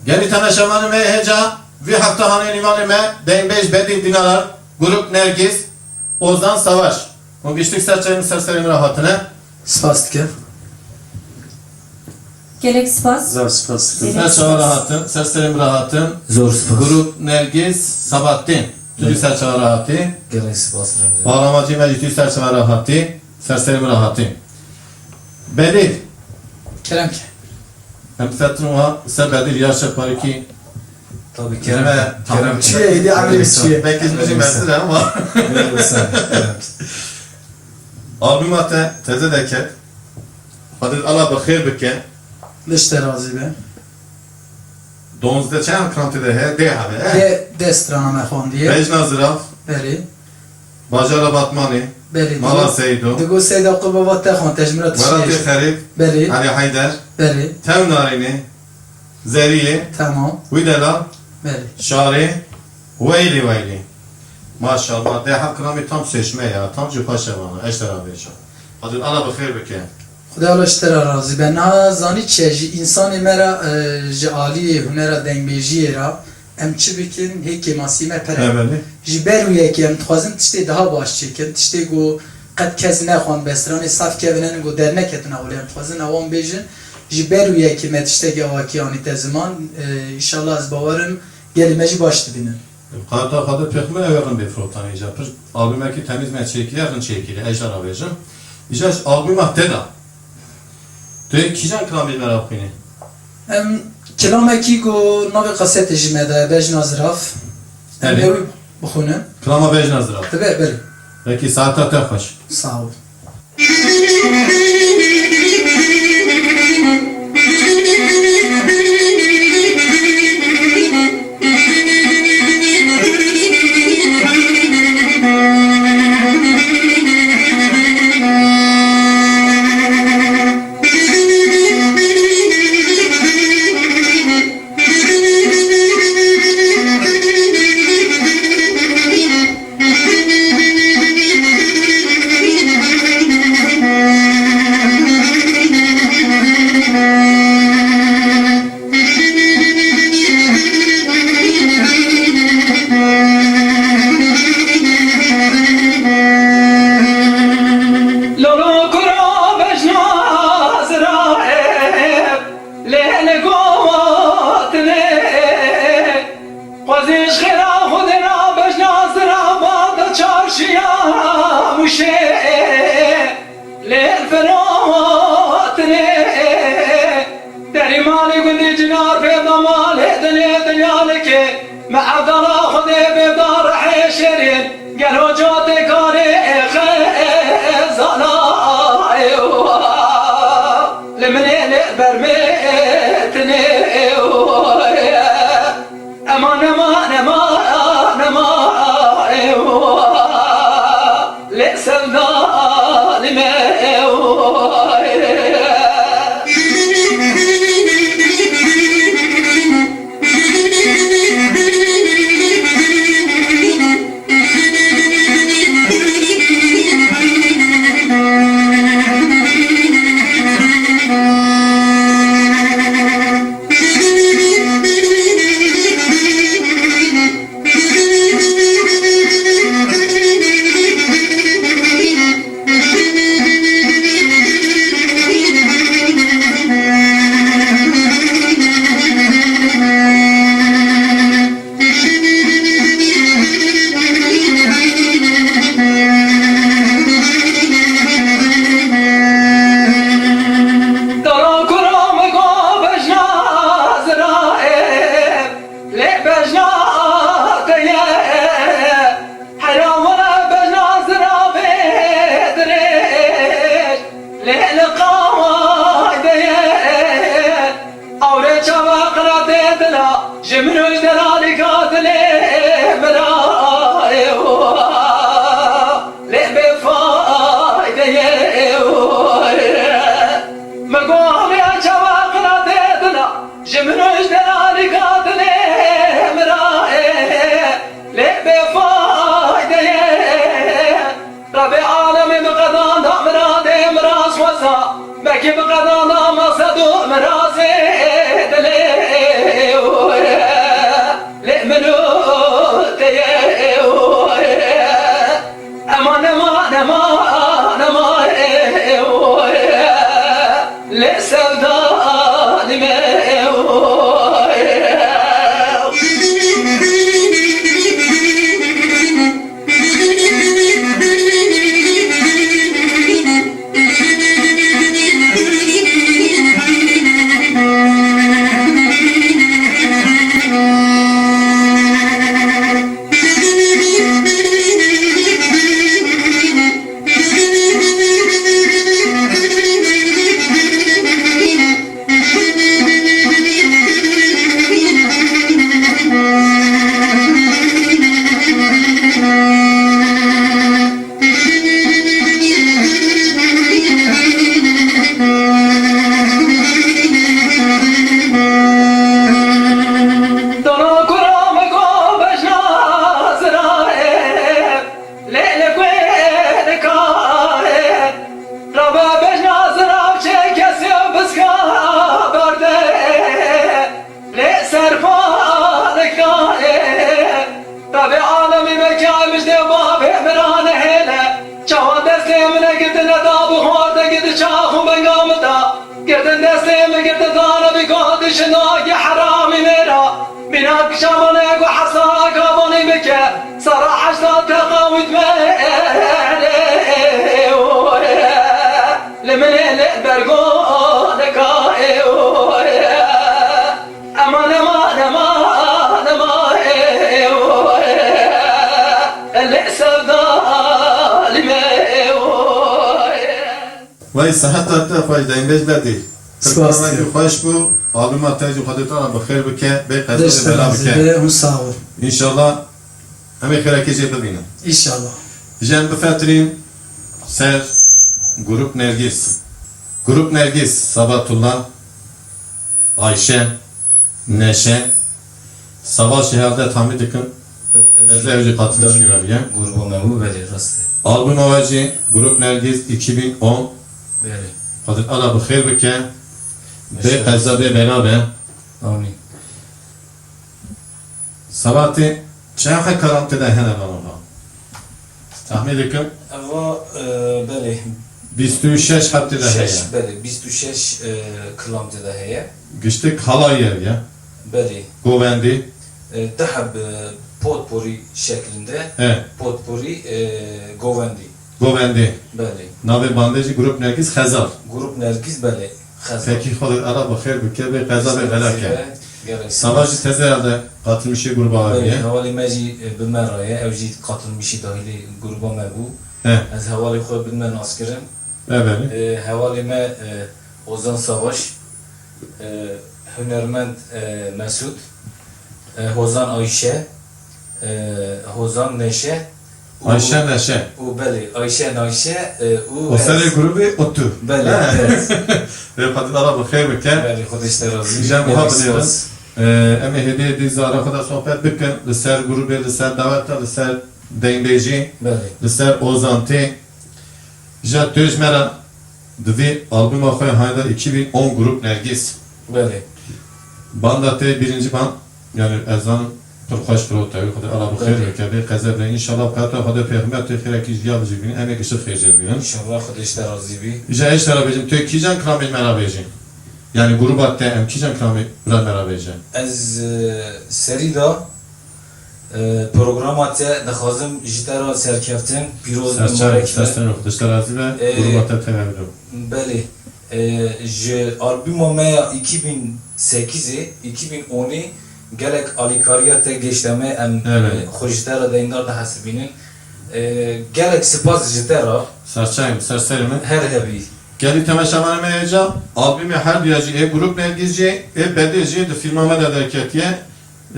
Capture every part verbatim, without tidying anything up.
Gelî temaşevanê me, hêja vî heftehanê nîvanê me, dengbêj Bedîl Dînarar, grup Nergîz, Ozan Savaş. Hûn giştik ser çavên ser serê min re hatine. Spas dikim. Gelek spas. Zor spas dikim. Ser çava re hatin, ser serê min re hatin. Zor spas. Grup Nergîz, Sabahattin. Tu jî ser çava re hatî. Gelek spas. Bağlamacî me jî tu ser çava re hatî. Ser serê min re hatî. Bedîl. Kerem ke. Em disetin wiha ser Bedîl ya şeparikî. Tabii, kerem. Kerem. Çi ye, êdî emrê çi ye? Belkî ji min jî mezin e ama. Kerem. Albuma te teze deket. Xwedê Allah bi xêr bike. Li ji te razî be. Donzdeh çend kiram tê de heye? Dê hebe, eh? Dê, dê strana me xwendiye. Bejna Zirav. Belê. Bajara Batmanê. Belê. Mala Seydo. Digo Seyda Qurba va te xwend, te ji min re tiştê. Welatê Xerîb. Belê. Elî Heyder. Belê. Tew Narînê. Zeriyê. Tamam. Wî delal. Belê. Şarê. Weylî weylî. Maşallah. Dê heft kiramê tam seçme ya. Tam jî xweş e vana. Eştera vêja. Xwedê Allah bi xêr bike. Xuda Allah ji te re razî be. Niha zanî çi ye? Ji însanê me re, e, ji aliyê hunera dengbêjiyê re em çi bikin, hê kêmasî me pir e. Ebelê. Ji ber wî yekê em dixwazin tiştê daha baş çêkin. Tiştê ku qet kes nexwend be, stranê saf kevin henin ku derneketin ewlê. Em dixwazin ewan bêjin. Ji ber wî yekê me tiştekî awakî anîte ziman. E, înşallah ez bawer im gelê me jî baş dibînin. Qarta xwe de pêx min ew ê rind bê firotanê îcar. Pir albumekî temîz me çêkiriye, rind çêkiriye. Ez jî re bêjim. Îcar ji albuma te de. Tu yê kîjan kilamê me re bixwînî? Em kilamekî ku navê kasetê jî me de ye, Bejna Zirav. Em Erê. Ew bixwînin. Kilama Bejna Zirav. Dibe, belê. Belkî saeta te xweş. Sağ ol. Lolo kura bejna zira e, lê li gotinê. Xwezî ji xêra Xwedê ra bejna zira bada çarşiya Mûşê. Lê li firotinê. Derî malê gundî cinar pê da malê dilê dinyalekê. Me evdala Xwedê bê da rehê şêrîn. Gelo ca tê karê xezana ewa. Li min ê lê bermê tinê ewa. Ema nema, nema, nema ewa. Lê sevda li me ewa. Dara kura me go bejna zira e, lê bejna te ye. Heya were bejna zira bê dirêj, lê li qaway de ye. Awrê çava qirate dila, ji min û ji delalîka dilê min ra ew. Lê bê fayde ye ew. Me go awrê çava qirate dila, ji min û ji delalîka dilê min ra e. Lê bê fayde ye. Rebê alemê bi qedanda miradê miraz xweza, mekî bi qedanda mezed û mirazê dilê Lê min û te ye, eman, eman, eman, eman, lê sevda li me. Dana kura me go bejna ziraê, lê li ku dikare, rabe bejna zirav çê kesê biska berde. Lê serpa dikare, tabê alemî me kay mijdê bavê min a nehêle. Çawa destê min e girtine da bi xwar de girti çax û benga min da. Girtin destê min girti dane bi gotişina ki heramî mêra. Bîna kişa mane ku hesara kabanî bike. Sara heşta teqawît me. Li min ê li bergo dika. Eman, eman, eman, eman, lê sevda li me. Wey siheta te xweş, dengbêj Bedî. Spas. Programekî xweş bû, albuma te jî Xwedê te re bi xêr bike, bê qeza bê bela bike. Hûn sağ ol. Înşallah em ê xêrekê jê bibînin. Înşallah. Ji em bifetirîn ser Grup Nergîz. Grup Nergîz, Sabatullah, Ayşe, Neşe, Savaş jî hevde tahmin dikim. Belê, ew jî, ez ew jî qatildaşî me bûye. Gruba me bû, belê, rast e. Albuma we jî Grup Nergîz iki bin on. Belê. Xwedê Ala bi xêr bike. Bê qeza bê bela be. Amîn. Sabatê çend heb kelam tê de hene vana va? Tahmin dikim. Eva, e, belê. Bîst û şeş heb tê de heye. Şeş, belê, bîst û şeş, e, kilam tê de heye. Giştik halayî ye. Belê. Govendî. E, ti heb, e, potpourri şeklinde. He. Potpourri, e, govendî. Govendî. Belê. Navê bandê jî Grup Nergîz Xezal. Grup Nergîz, belê. Xezal. Pekî Xwedê Ala bi xêr bike, bê qeza bê bela ke. Sava jî teze herde qatilmişê gruba we bûye. Belê, hevalê me jî, e, bi me re ye. Ew jî qatilmişî dahilê gruba me bû. He. Ez hevalê xwe bidime naskirin. E, belê. E, hevalê me, e, Ozan Savaş, e, hunermend, e, Mesûd, e, Hozan Ayşe, e, Hozan Neşe û Ayşe Neşe. Û belê, Ayşe Neşe, e, û O serê ez. Grûbê û tu. Belê, He. ez. Rêxatin Ala bi xêr bike. Belê, Xwedê ji te razî. Jî em wiha binêrin. E, em ê hêdî hêdî zara xwe de sohbet bikin. Li ser grûbê, li ser daweta, li ser deynbêjî, Belê. li ser ozantî. Ji tu ji me re di vî albuma xwe ya Haydar iki bin on Grup Nergîz. Belê. Banda te birincî band, yani ez zanim pir xweş firote, Xwedê Ala bi xêr Belê. bike, bê qeze bike. Înşallah bi qeweta Xwedê pêxember tu xêrekî ji ya bijî bînin, em ê gişt xêr jê bînin. Înşallah Xwedê ji te razî bî. Ji ez ji te re bêjim, tu kîjan kilamê ji me re bêjî? Yani gruba te em kîjan kilamê re me re bêje? Ez, e, serî de E, programa te dixwazim ji te re serkeftin, pîroz be, Serçe, mubarek be. Serçe, Xwedê ji te razî be, E, gruba te tevebiro. Belê. E, ji albuma me ya iki bin sekizê, iki bin onê gelek alîkariya te gêşte me, em, Evet. e, xwe ji te re deyndar dihesibînin. E, gelek spas ji te re. Serçeyim, serserê min. Her hebî. Gelî temeşevanê me hêja, albumê her duya jî, ê Grup Nergîz jî, ê Bedê jî di fîlma me de derketiye.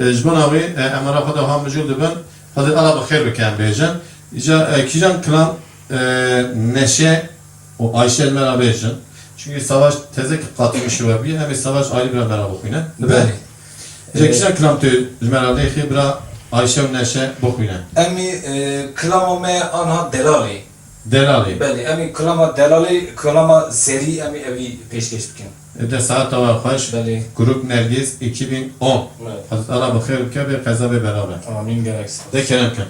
E, ji bona wê, e, em re xwe de ha mijûl dibin, Xwedê Ala bi xêr bike em bêjin. Îca, e, kîjan kilam, e, Neşe û Ayşe li me re bêjin. Çünkü Savaş teze ki qatilmişî we bî, em ê Savaş ayrı bira me re bixwîne. Dibe? Belê. Îca E, kîjan kilam tu ji me re lêxî bira Ayşe û Neşe bixwîne? Em ê, e, kilama me anha Delalê. Delalê. Belê, em ê kilama Delalê, kilama serî em ê evî pêşkêş bikin. Ede saeta we xweş. Belê. Grup Nergîz iki bin on. Evet. Hezret Allah bi xêr bike, bê qeza bê bela be. Amîn, gerek sağ ol. De kerem kin.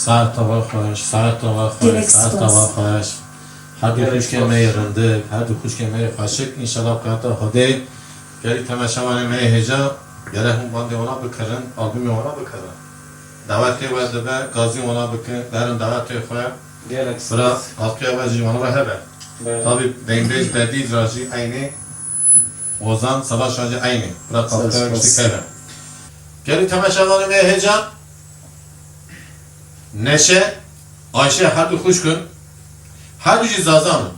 Saeta we xweş, saeta we xweş, Gelek saeta we spas. Xweş. Her du Gelek xwişkê spas. Me yê rindik, her du xwişkê me yê xweşik, înşallah bi qedreta Xwedê. Gelî temaşevanê me yê hêja, gerek hûn bandê wana bikirin, albûmê wana bikirin. Dawetê we dibe, gazî wana bikin, derin dawetê xwe. Gelek Bira spas. Katkıya we jî wana re hebe. Belê. Tabî Dengbêj Bedî ra jî eynî, Ozan Savaş ra jî eynî. Bira katkıya we jî hebe. Gelî temaşevanê me yê hêja, Neşe, Ayşe her du xwişk in, her du jî Zazan in.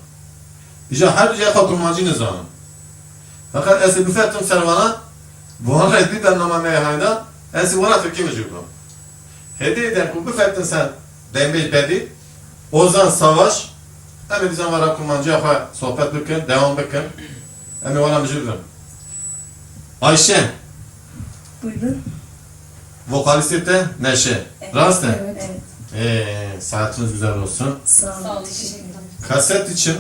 Îja her du jî xwe kurmancî nizanin. Feqet ez ê bifetim ser wana, bi wan re dî bernama me yê heyda, ez ê wana tirkî mijûl bikim. Hêdî dem ku bifetin ser Dengbêj Bedî, Ozan Savaş, em ê dîsan wana kurmanciya xwe sohbet bikin, dewam bikin. Em ê wana mijûl bin. Ayşe. Buyurun. Vokalistê te Neşe. Evet. Rast e? Evet. Evet. Ee, saatiniz güzel olsun. Sağ olun. Sağ olun, teşekkür ederim. Kaset için,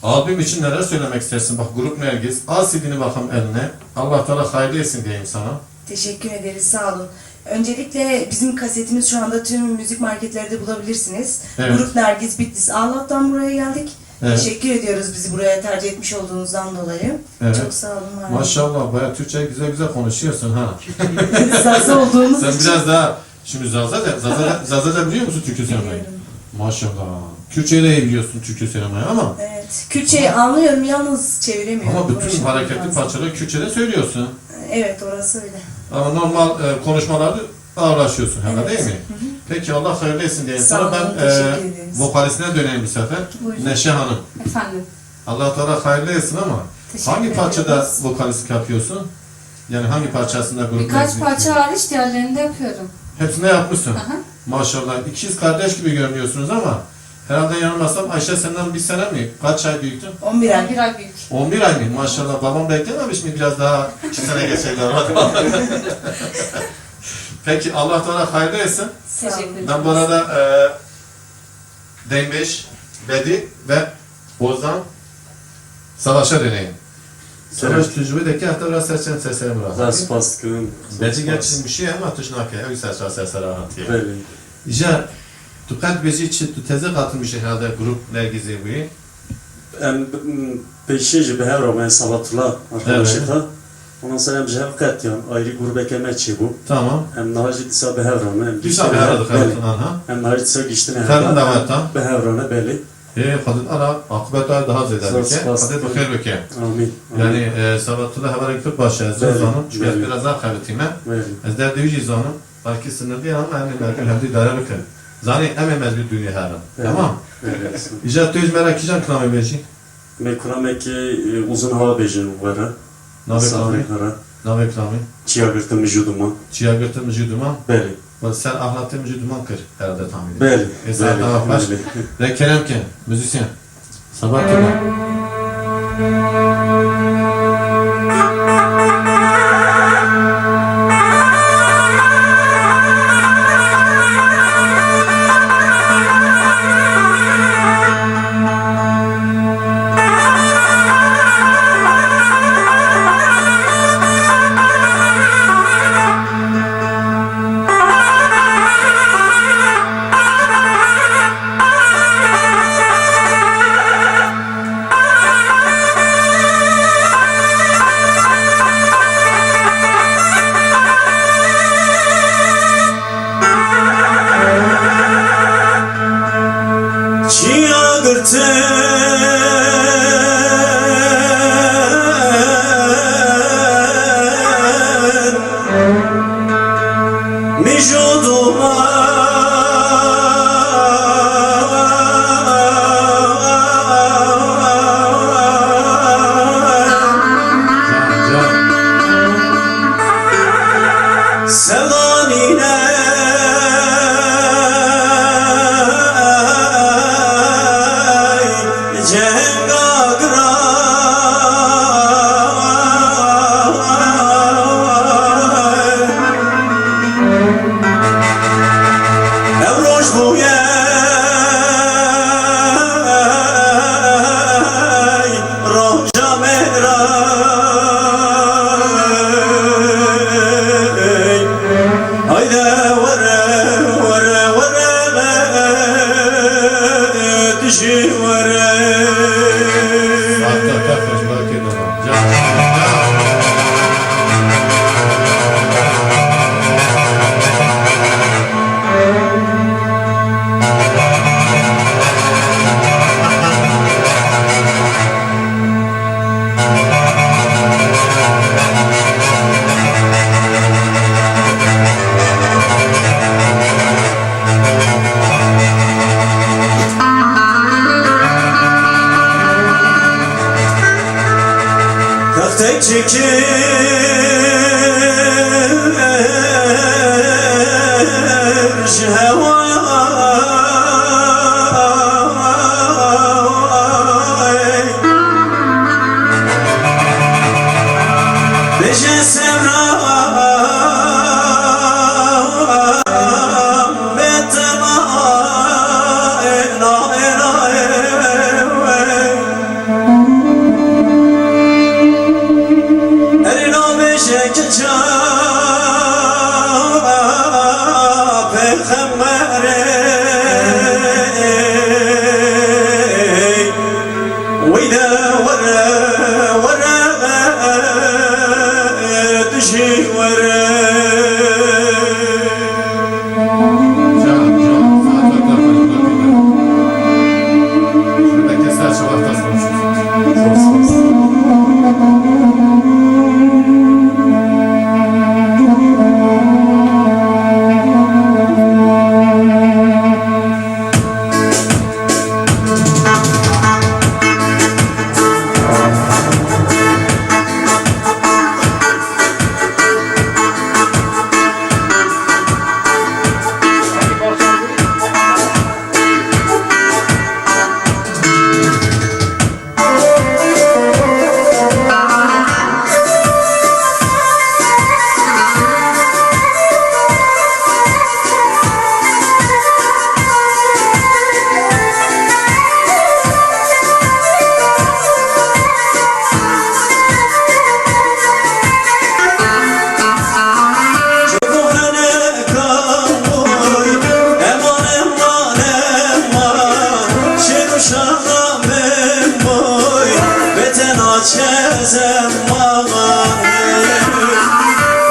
albüm için neler söylemek istersin? Bak, Grup Nergis, al C D'ni bakalım eline. Allah Teala hayırlı etsin diyeyim sana. Teşekkür ederiz, sağ olun. Öncelikle bizim kasetimiz şu anda tüm müzik marketlerde bulabilirsiniz. Evet. Grup Nergis Bitlis Ağlat'tan buraya geldik. Evet. Teşekkür ediyoruz bizi buraya tercih etmiş olduğunuzdan dolayı. Evet. Çok sağ olun, var olun. Maşallah, bayağı Türkçe güzel güzel konuşuyorsun ha. Zaza olduğumuz için. Sen biraz daha, şimdi Zazaca, Zazaca, Zazaca biliyor musun türkü söylemeyi? Biliyorum. Maşallah. Kürtçeyi de iyi biliyorsun, türkü söylemeyi ama Evet, Kürtçeyi anlıyorum, yalnız çeviremiyorum, ama bütün konuşamıyorum hareketli bazen. parçaları Kürtçe'de söylüyorsun. Evet, orası öyle. Ama normal, e, konuşmalarda ağırlaşıyorsun hemen, Evet. değil mi? Hı hı. Peki, Allah hayırlı etsin diye Sağ sana olun, ben, e, teşekkür ederiz. vokalistine döneyim bu sefer. Buyurun. Neşe Hanım. Efendim. Allah Teala hayırlı etsin ama Teşekkür hangi parçada ediyoruz. vokalistlik yapıyorsun? Yani hangi parçasında grup Birkaç müziği? parça hariç diğerlerinde yapıyorum. Hepsinde yapmışsın. Aha. Maşallah. İkiz kardeş gibi görünüyorsunuz ama herhalde yanılmazsam Ayşe senden bir sene mi? Kaç ay büyüktü? On bir ay. Bir ay büyük. On bir ay mı? Maşallah. Babam beklememiş mi biraz daha iki sene geçseydi arada? Peki, Allah Teala hayırlı etsin. Teşekkür ederim. Ben bu arada, e, Dengbêj, Bedî ve Ozan Savaş'a döneyim. Savaş, Evet. tu ji wê dekî heta vira ser çend ser serê min re Dest hatiye. spas dikim. Becî Spas. gerçi mişî ye ama tu ji nake, ew ser çar ser serê hatiye. Belê. Îja, tu qet bêjî çi, tu teze katılmışsın herhalde grup Nergizê bûyî. Em, m, pêşî jî bi hev re me Sabatullah arkadaşê Evet. xwe. Ondan sonra em ji hev qetiyan, ayrı grubeke me çêbû. Tamam. Em niha jî dîsa bi hev re me. Em Dîsa giştine bi hev re hev, dixebitin belê. anha. Em niha jî dîsa giştine Xerin hev re. dawet dan. Bi hev re ne belê. Ê, Xwedê ara aqibeta daha zêde Spas, bike. spas. Xwedê bi xêr bike. Amîn. Amîn. Yani, e, Sabatullah hevalek pir baş e, ez Belê, zanim. Çünkü ez belê. biraz daha xebitîme. Belê. Ez derdê wî jî zanim. Belkî sinirli ye ama em ê mecbûr hevdî idare bikin. Zanî em ê mecbûr dûnî herin. Belê. Tamam? Belê. Îja tu ji me re kîjan kilamê bêjî? Me kuramekî, e, uzun hava bêjin were. Navê Safê kilamê? Kara. Navê kilamê? Çiya girtin mijû duman. Çiya girtin mijû duman? Belê. Wek ser ahlatê mijû duman kir herhalde tahmîn. Belê. Ê, saeta Belê. xweş. Belê. Re kerem ke, müzisyen. Sabatullah. Çiya girtin Mijû duman. Sevda nîne cenga giran. Ev roj bûye roja me ra. Hayde were, were, were, tu jî were. Saeta te xweş, barkê dana. Can. Textek çekir ji hewa. Bêje sevra bê tema, ê, na, ê, na, ê, ê. Erê nabêje keça pêxemberê. Weyde were, were, tu jî were. Can, can, saeta te xweş, barkê dana.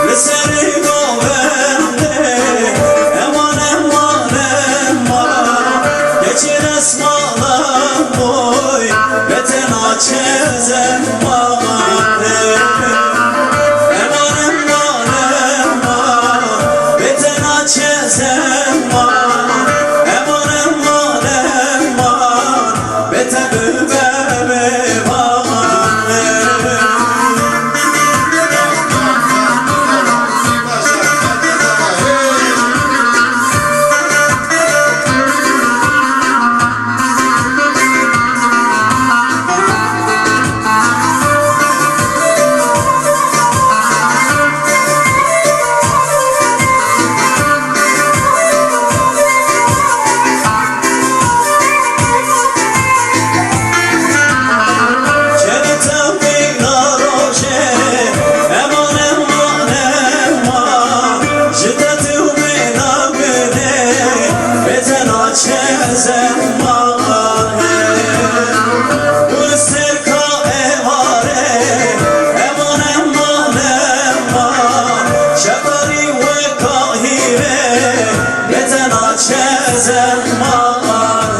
Li serê govendê, eman, eman, eman, geçê desmalan boy, bete naçe zeman. Eman, eman, eman, bete naçe zeman. Eman, eman, eman, bete bibe mêvan. Çezema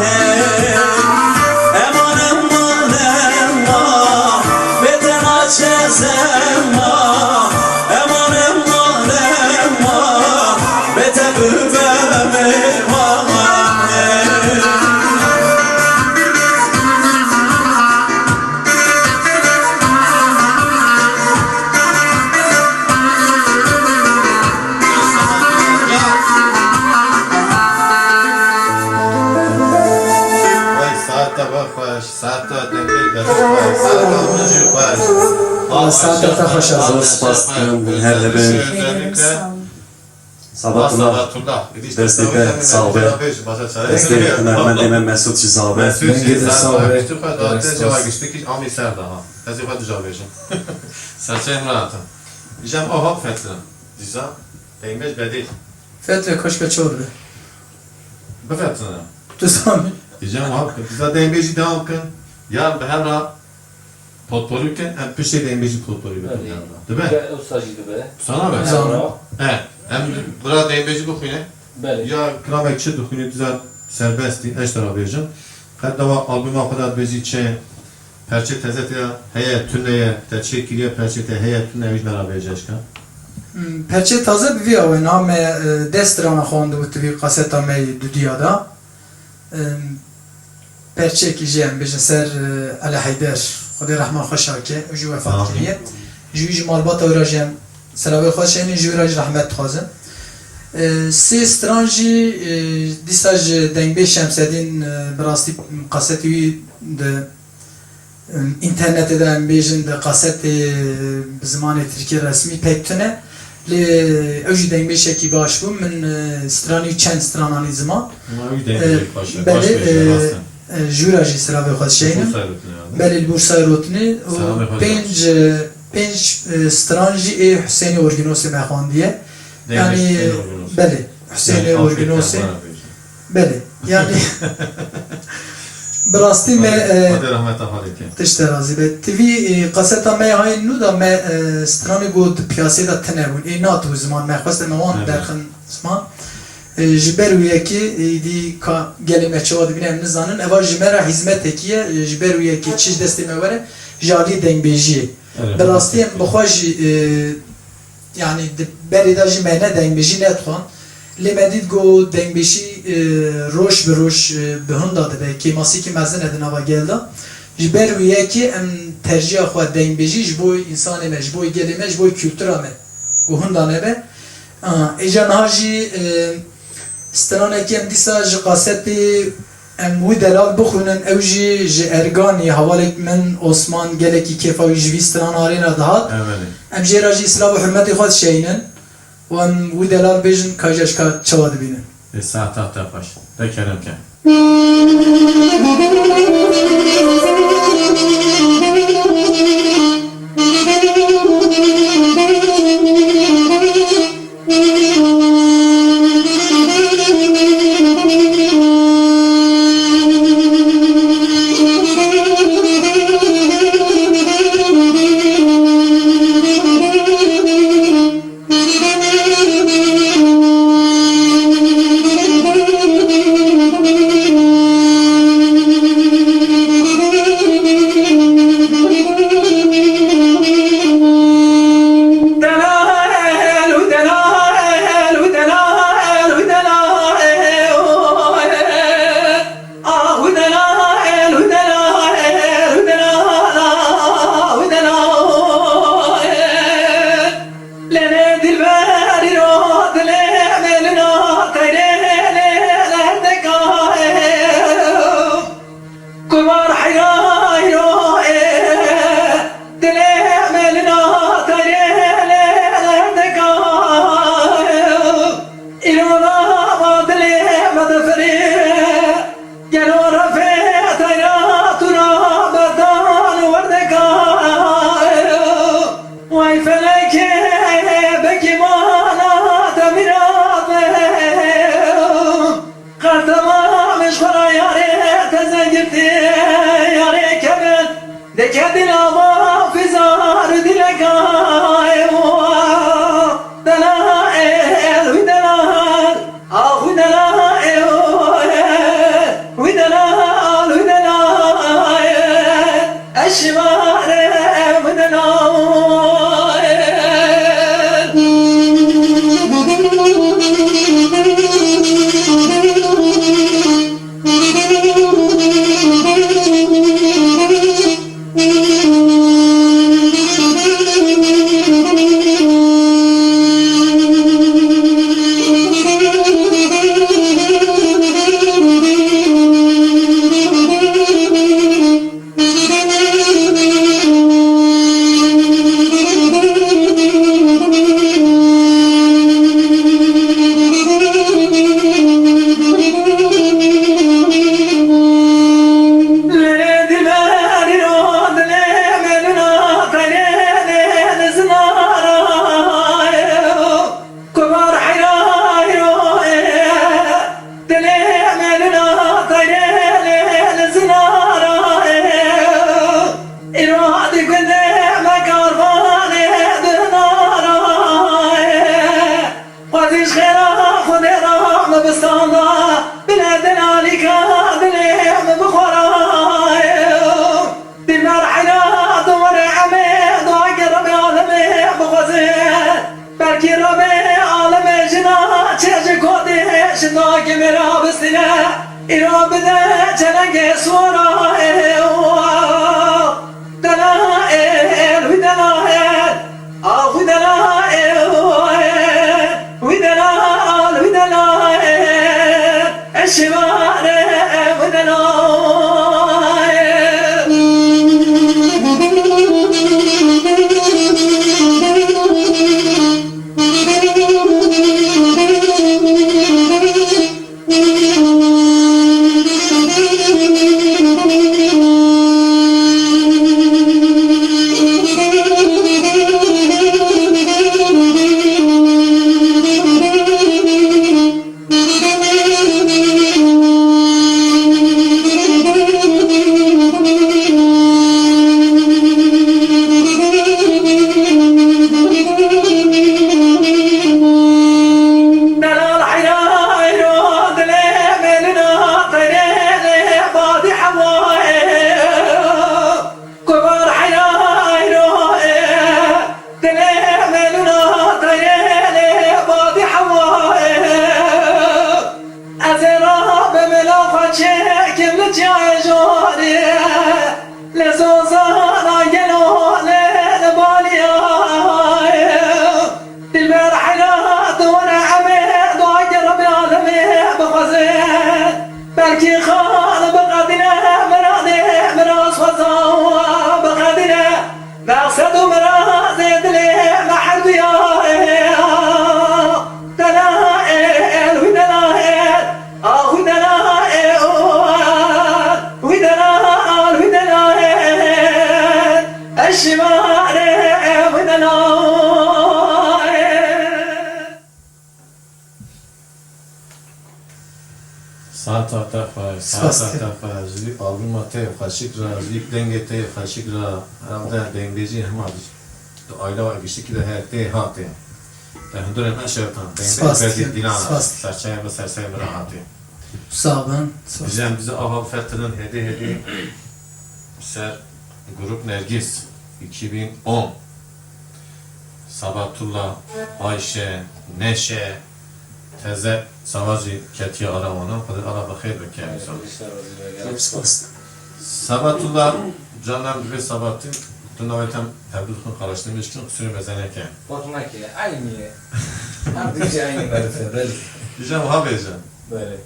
he. Eman, eman, eman, bete naçezema. Eman, eman, eman, bete bibe mêvan he. Vay, saeta we xweş, saeta dengê dest xweş, saeta min jî xweş. Saeta te xweş e. Zor spas dikim, her hebin. Özellikle Sabatullah. Sabatullah. Destê te sax be. Destê hunermendê me Mesûd jî sax be. Mesûd jî sax be. Piştî xwe date ceva giştikî amî ser daha. Ez ê xwe dija bêjim. Serçeyên min hatin. Jem aha fetin. Dîsa Dengbêj Bedîl. Fetre koşka çor be. Bifetine. Tu zanî. Dîsa aha, dîsa Dengbêjî devam kin. Ya bi hev re Potporî bikin, em piştê dengê jî potporî bikin. Belê. Dibe? Ge-, wisa jî dibe. Sana be? Zana. He, em bira dengê jî bixwîne. Belê. Ya kilamek çi dixwîne, tu zat serbest î, ez ji te re bêjim. Qet dawa albuma xwe de dibêjî çi, perçê teze te heye, tune ye, te çê kiriye, perçê te heye, tune ye, wî ji me re bêje eşka. Hmm, perçê taze bi vî awê, na me, e, dest rana xwe andibû tu vî kaseta me yê dudiya da. Em, perçekî jî em bêjin ser, e, Elî Heyder, Xwedê rehma xwe şake, û jî wefat kiriye. Ji wî ji malbata wî re jî em selavê xwe şeynin, ji wî re jî rehmet dixwazin. E, sê stran jî, e, dîsa ji dengbêj Şemsedîn, e, bi rastî qasetê wî di Em, înternetê de em bêjin di qasetê bi zimanê tirkî resmî pek tune. Lê ew jî dengbêjekî baş bû. Min, e, stranî çend strananî ziman. Ma wî dengbêjek baş e. Belê, baş bêje, e, rast e. E, jûra jî silavê xwe dişeynim. Li Bursayê rotine, yanî. Belê, li Bursayê rotine û pênc, e, pênc, e, stran jî ê Husênê Orginosê me xwendiye. Yanî, Husênê Orginosê. Belê, Husênê Orginosê. Belê, yanî, bi rastî me, e, Xwedê rehmeta xwe lê ke. Tişt te razî be. Ti vî, e, qaseta me ya hayên nû da me, e, stranê got piyasê de tine bûn. Ê nat bû ziman me xwest me wan derxin ziman. E, ji ber wî yekê, e, dî ka gelê me çawa dibîne em nizanin. Eva ji me re hizmetekî ye. E, ji ber wî yekê çi ji destê me were, ji aliyê dengbêjiyê. Bi rastî em bi xwe jî, e, Yanî di berê de jî me ne dengbêjî nedixwand. Lê me dît ku dengbêjî, e, roj bi roj, e, bi hinda dibe. Kêmasîkî mezin e di nava gel de. Ji ber wî yekê em tercîha xwe dengbêjî ji bo însanê me, ji bo gelê me, ji bo kultura me ku hinda nebe. A, êca niha jî, e, stranekî em dîsa ji qasetê Em wî delal bixwînin, ew jî ji Erganî, hevalek min Osman gelekî kêfa wî ji vî stran arê re dihat. Em jê re jî silav û hurmetê xwe dişeyînin û em wî delal bêjin ka ji eşka çawa dibînin. Ê saeta te xweş. Te kerem ke. Kedina ma fizar dileka ewa, dela el wi dela, ahu dela ewa, wi dela, al wi dela, eşmare wi dela. Kubar heyra heyro e, dilê me li na tayê lê li zinara e. Îro di gundê me karvanê di nara e. Xwezî ji xêra Xwedê ra me bistanda, bile delalîka dilê me bixwara e. Dilber heyra dore emê, dua ki Rabê alemê bixweze. Belkî Rabê alemê jina çê ji kotê, ji dua ki me ra bistine. Îro bide çelengê sora ê, dela ê, ê, wî dela ê. Ahu dela e, wî dela, al wî dela e, eşivare wî dela e. Delal heyra heyro dilê mêlina teyrê lê badî hewayê. Kubar heyra heyro e, dilê mêlina teyrê lê badî hewayê. Ez ê rabim la xwe çêkim li çiyayê jorê. Li zozana gelo lê li baliyayê. Dilber heyra dore emê, dua ki Rabê alemê bixweze. Belkî xal biqedîne, miradê miraz xweza biqedîne. Meqsed û mirazê dilê me her duya ye. Dela ê, el wî dela ê, ah wî dela ê, o, wî dela, al wî dela ê. Eşî mare wî dela ê. Saeta te xweş, saeta te xweş. Ji vî albûma te xweşik re, ji vî dengê te xweşik re, ev de dengbêjî hema di aîla we giştikî de heye tê hatê. Te hundurên me şewtan, dengê Spas Ferdî dikim, Dîlan, spas dikim. Serçeyê bi serçeyê bi re hatê. Sağ bin, spas. Diyeceğim bizi ava fetilin hêdî hêdî ser Grup Nergis iki bin on. Sabatullah, Ayşe, Neşe, teze Sava jî ketiye ara wana. Xwedê Allah bi xêr bike. Spas. Sabatullah, canan divê Sabatin, tu navê te hevdu dixin qaraştırmış kin, kusurê meze neke. Bak neke, aynı ye. Her dişi aynı merife, belli. Diyeceğim ha bêje. Belê.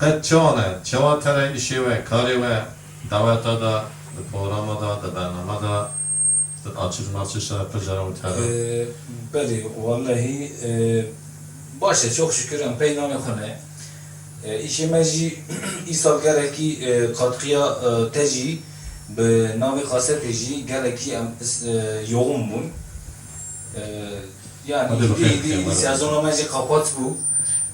Qet çawa ne? Çawa te re îşê we, karê we, daweta da, di programa da, di bernama da, di açiş maçiş de pir caran û te re? Ee, belê, wallahî, e, baş e, çok şükür em pey navê xwe ne. E, îşê me jî îsal gelekî, e, katkıya, e, te jî bi navê kasetê jî gelekî em is-, e, yoğun bûn. E, yani Hadi bakalım, êdî, êdî, êdî bakalım. Sezona me jî kapat bû.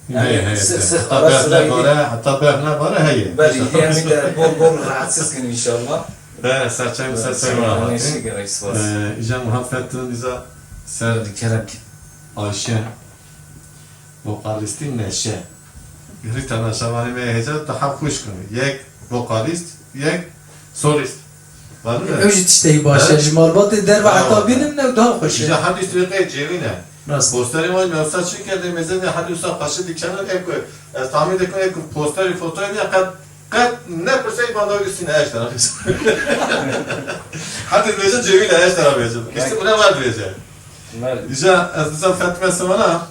Heye, heye, heye. Heta berf nebare, heta berf nebare heye. Belê, em ê te bol bol rahatsiz kin inşallah. Be, serçe, serçe. Teşekkür ederim, spas. Ee, îca Muhammed Fettun, îca ser Kerem. Ayşe. Vokalîstî Neşe. Girî temaşevanê me hêja daha xweş kin. Yek vokalîst, yek solîst. Var mı? Ew jî tiştekî baş e. Ji malbatê derve heta bînin ew daha xweş e. Îja hemî stûyê qey cêwîn e. Rast. Posterê wan me wisa çi kerdê, mêzê de hemî wisa paşê dikenin, ev ku ez tahmîn dikim, ev ku posterê fotoyê me qet, qet ne pirseyî banda wî sîne eştera bêjim. Hadi bêjim cêwîn e eştera bêjim. Kiştî bile var dibêje. Îja ez dizam Fetime Simana,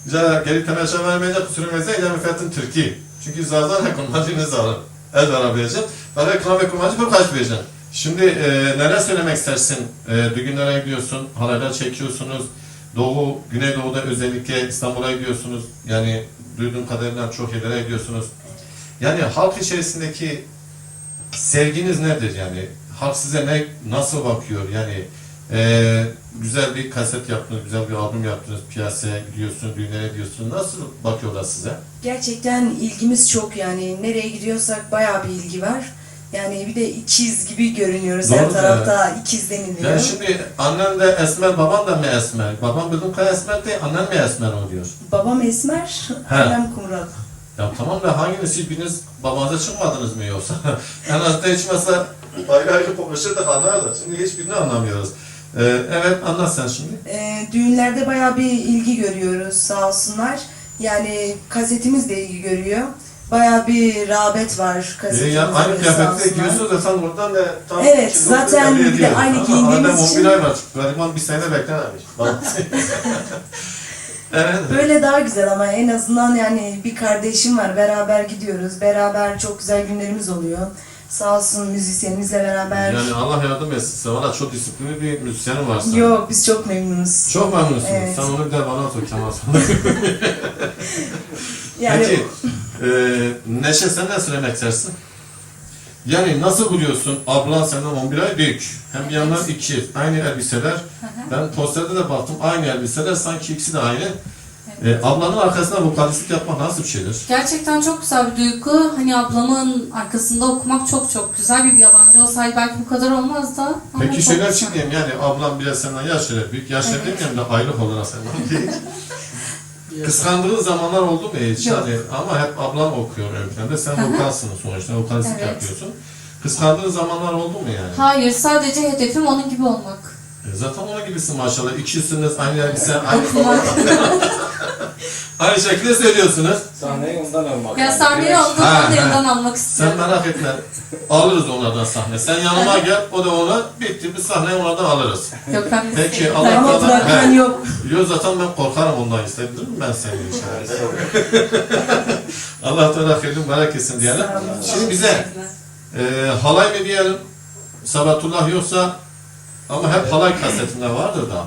îja gerî temaşevanê me îja qusûrê me zey, îja min Fetin Tirkî. Çünkü Zaza ne kurmancî nizanin. Ez vana bêjim. Fakat kilamê kurmancî pir xweş dibêjin. Şimdi, e, neler söylemek istersin? E, düğünlere gidiyorsun, halaylar çekiyorsunuz. Doğu, Güneydoğu'da özellikle İstanbul'a gidiyorsunuz. Yani duyduğum kadarıyla çok yerlere gidiyorsunuz. Yani halk içerisindeki sevginiz nedir yani? Halk size ne, nasıl bakıyor? Yani, e, güzel bir kaset yaptınız, güzel bir albüm yaptınız, piyasaya gidiyorsunuz, düğünlere gidiyorsunuz. Nasıl bakıyorlar size? Gerçekten ilgimiz çok yani. Nereye gidiyorsak bayağı bir ilgi var. Yani bir de ikiz gibi görünüyoruz. Doğru, her tarafta ikiz deniliyor. Yani şimdi annen de esmer, baban da mı esmer? Baban bildiğim kadar esmer değil, annen mi esmer oluyor? Babam esmer, he, annem kumral. Ya tamam da hanginiz, hiçbiriniz babanıza çıkmadınız mı yoksa? En azından hiç masa ayrı ayrı konuşurduk, anlardık. Şimdi hiçbirini anlamıyoruz. Ee, evet, anlat sen şimdi. Ee, düğünlerde bayağı bir ilgi görüyoruz, sağ olsunlar. Yani kasetimiz de ilgi görüyor. Bayağı bir rağbet var. Ee, ya kasetimiz aynı de sağ kıyafetle olsunlar. Giyiyorsunuz da sen oradan da tam Evet, zaten bir de aynı giyindiğimiz için. Adam on bir ay var. Gariban bir sene beklememiş. Evet. Böyle daha güzel ama en azından yani bir kardeşim var, beraber gidiyoruz, beraber çok güzel günlerimiz oluyor. Sağ olsun müzisyenimizle beraber. Yani Allah yardım etsin size. Valla çok disiplinli bir müzisyenim var senin. Yok, biz çok memnunuz. Çok memnunsunuz. Evet. Sen onu bir de bana sor, Kemal sana. Yani Peki, e, Neşe, sen ne söylemek istersin? Yani nasıl buluyorsun? Ablan senden on bir ay büyük. Hem bir yandan ikiz. Aynı elbiseler. Hı hı. Ben posterde de baktım. Aynı elbiseler. Sanki ikisi de aynı. Evet. E, ablanın arkasında vokalistlik yapmak nasıl bir şeydir? Gerçekten çok güzel bir duygu. Hani ablamın arkasında okumak çok çok güzel. Bir yabancı olsaydı belki bu kadar olmazdı. Ama Peki çok şeyler güzel. Çıkmayayım yani ablam biraz senden yaşça büyük. Yaşça Evet. Demeyeyim de aylık olarak senden büyük. Kıskandığın zamanlar oldu mu hiç? Yok. Yani ama hep ablan okuyor ön planda. Sen Hı hı. Vokalsın sonuçta, vokalistlik Evet. Yapıyorsun. Kıskandığın zamanlar oldu mu yani? Hayır, sadece hedefim onun gibi olmak. E, zaten onun gibisin maşallah. İkisiniz aynı elbise, aynı Okumak. Aynı şekilde söylüyorsunuz. Sahneyi ondan almak Ya lazım. Sahneyi Direkt ondan, Ha, ondan ha. Yandan almak Sen istiyorum. Merak etme. Alırız onlardan sahne. Sen yanıma gel, o da ona bitti. Biz sahneyi onlardan alırız. Yok, ben Peki, Allah Ama Teala bırakan He. Yok. Yok, zaten ben korkarım ondan, istedim mi ben seni inşallah? Allah Teala hayırlı mübarek etsin diyelim. Sağ olun. Şimdi bize e, halay mı diyelim? Sabatullah yoksa ama hep halay kasetinde vardır da.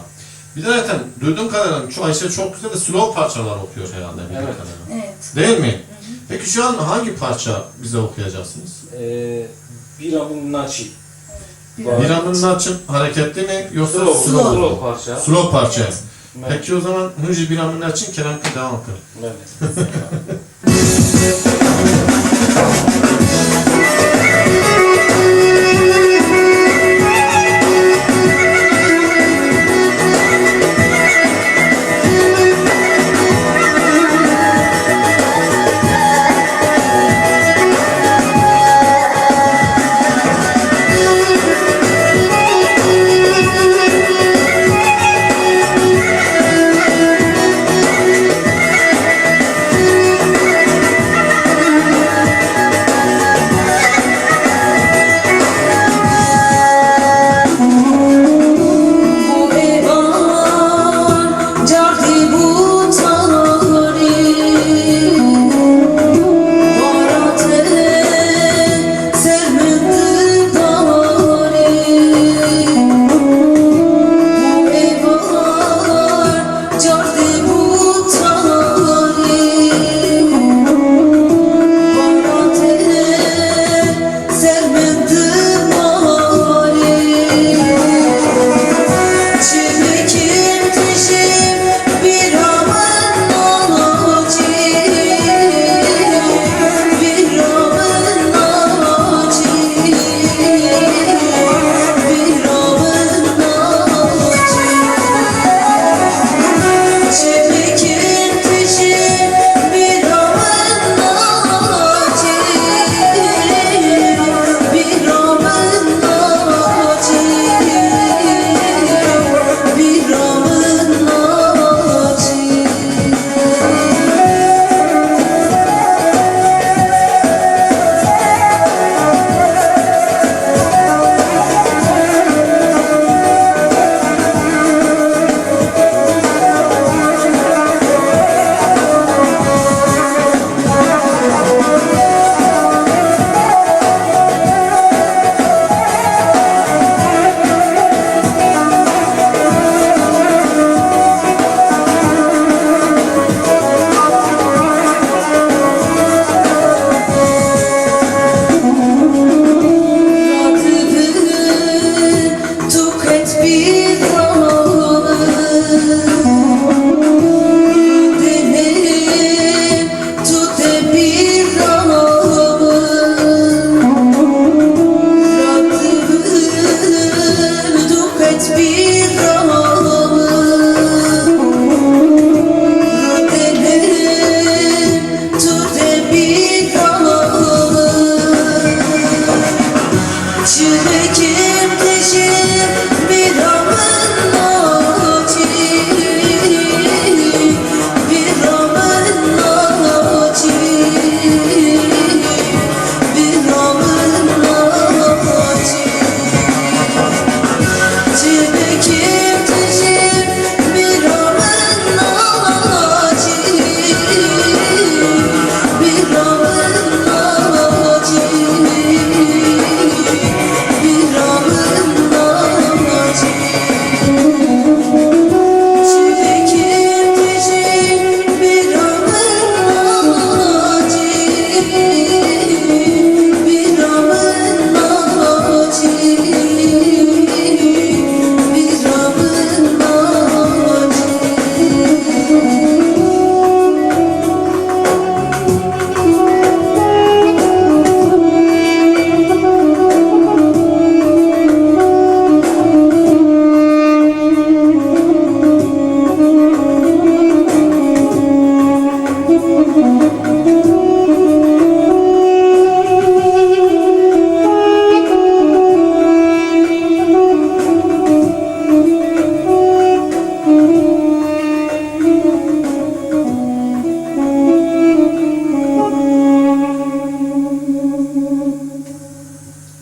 Bir de zaten duyduğum kadarıyla şu Ayşe çok güzel de slow parçalar okuyor herhalde bildiğim Evet. Kadarıyla. Evet. Değil mi? Peki şu an hangi parça bize okuyacaksınız? Ee, Bira min naçî. Bira min naçî hareketli mi yoksa slow? Slow, slow parça. Slow parça. Evet. Peki o zaman hûn jî bira min naçîn, Kerem kir devam kir. Evet.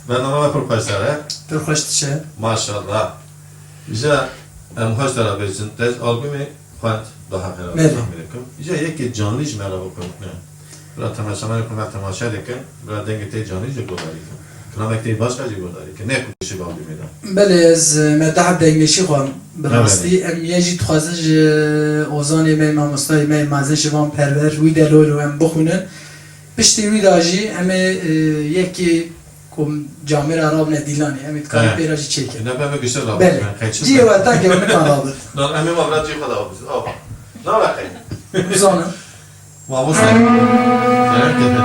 Bername we pir xweş ser e. Pir xweş diçe. Maşallah. Îja em xweş te re bêjin, te ji albûmê xwend, daha xêra Belê. Tahmîn dikim. Îja yekê canlî ji me re bikin. Bira temaşevanê ku me temaşe dikin, bira dengê te canlî jî guhdarî kin. Kilamek te başka jî guhdarî kin. Ne ku şî albûmê de. Belê, ez, e, me daha dengê şî xwend. Bi Evet. rastî em yê jî dixwazin ji ozanê me, mamostayê me, mezin Şivan Perwer, wî de loy lo em bixwînin. Piştî wî de jî em ê, e, yekî ku camêra rabine dîlanê, em ê dikarin He. pê re jî çêkin. Îna be me giştir rabin. Belê. Cihê we tak e, nikan rabin. Na, em ê ma vira cihê xwe de rabin. Ava. Na be qey. Bizanin. Mamoste. Kerem kete.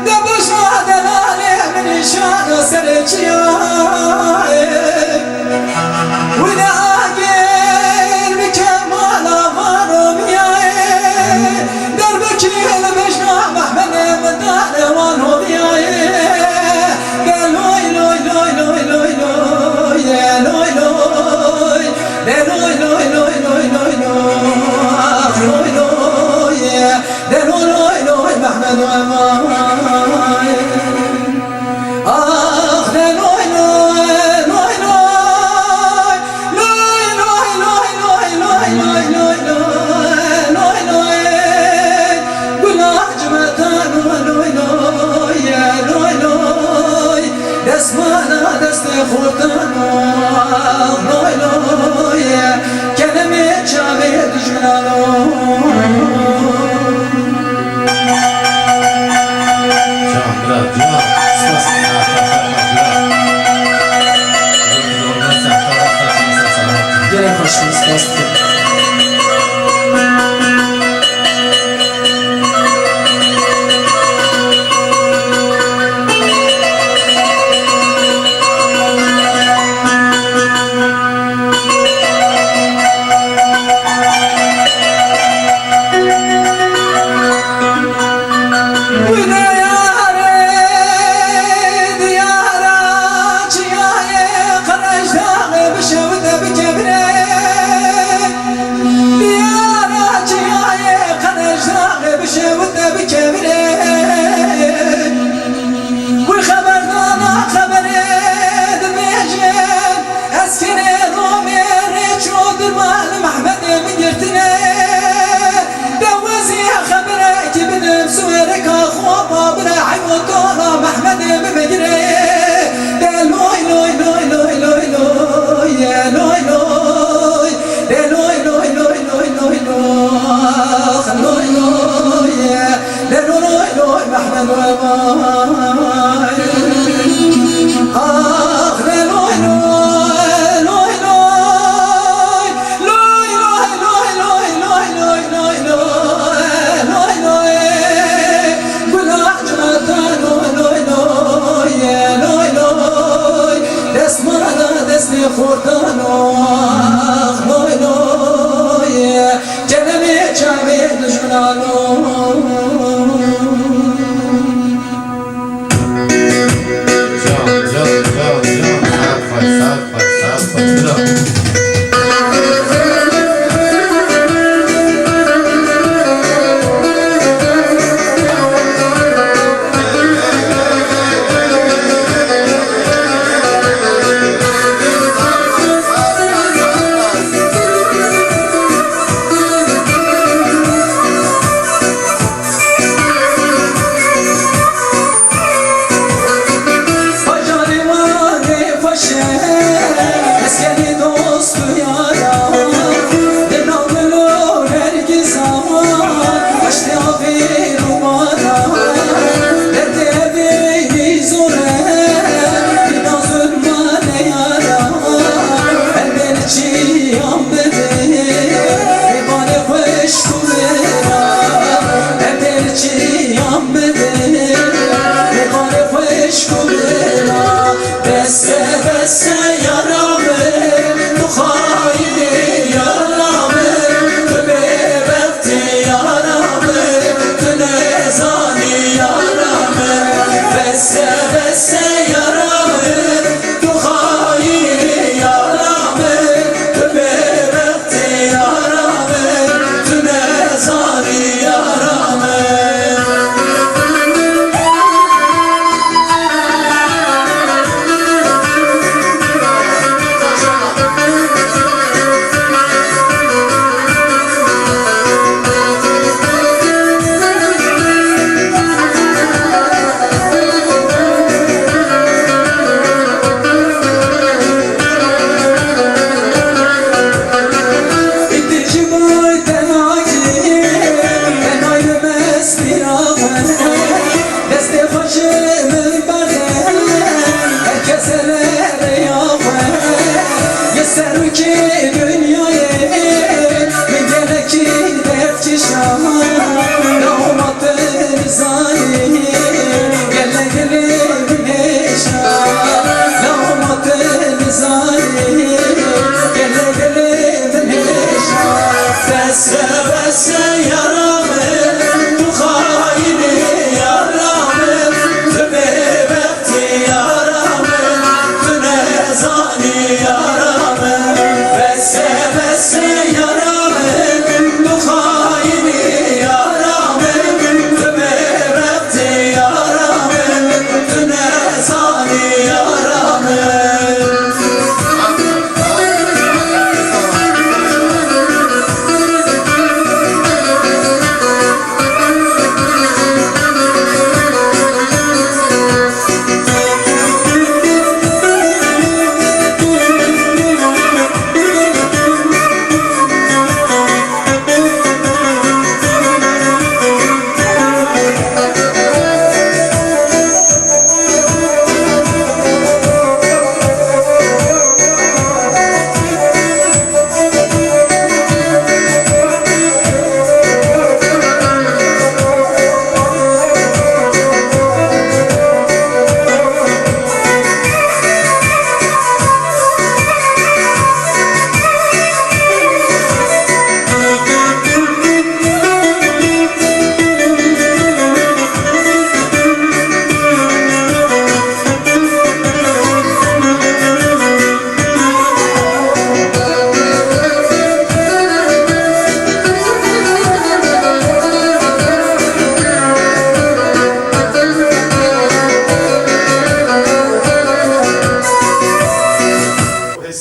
De bejna delalê min nîşana serê çiyayê. Wî de agir bike mala van romiyayê. Derbekî li bejna Mehmedê min dane wan hoviyayê. De loy, loy, loy, loy, loy, loy, de loy, loy. De loy, loy, loy, loy, loy, loy, ah, loy, loy. De loy, loy, loy, Mehmed Wemay. Ah, de loy, loy, loy, loy. Loy, loy, loy, loy, loy, loy, loy, loy, loy, loy. Gula cimeta loy, loy, loy, loy, loy. Destmala destê xortan, ah, loy, loy. Kelemê çavê dijmina loy. Can, bira, can. Spas. Gelek hoş, spas. Xeberê dibêjin, eskerê Romê rêço dirma li Mehmedê min girtine. Dewezî xeberekî bidim, siwêreka xwe babire, heywo tola Mehmedê min bigire. De loy, loy, loy, loy, loy, loy, ye, loy, loy. De loy, loy, loy, loy, loy, loy, loy, loy, ye. De loy, loy, loy, Mehmed Wemay. Ah, de loy, loy, loy, loy. Loy, loy, loy, loy, loy, loy, loy, loy, loy, loy. Gula civata loy, loy, loy, ye, loy, loy. Destmala destê xortano, ah, loy, loy, ye. Keremê çavê dijminano. Can, can, can,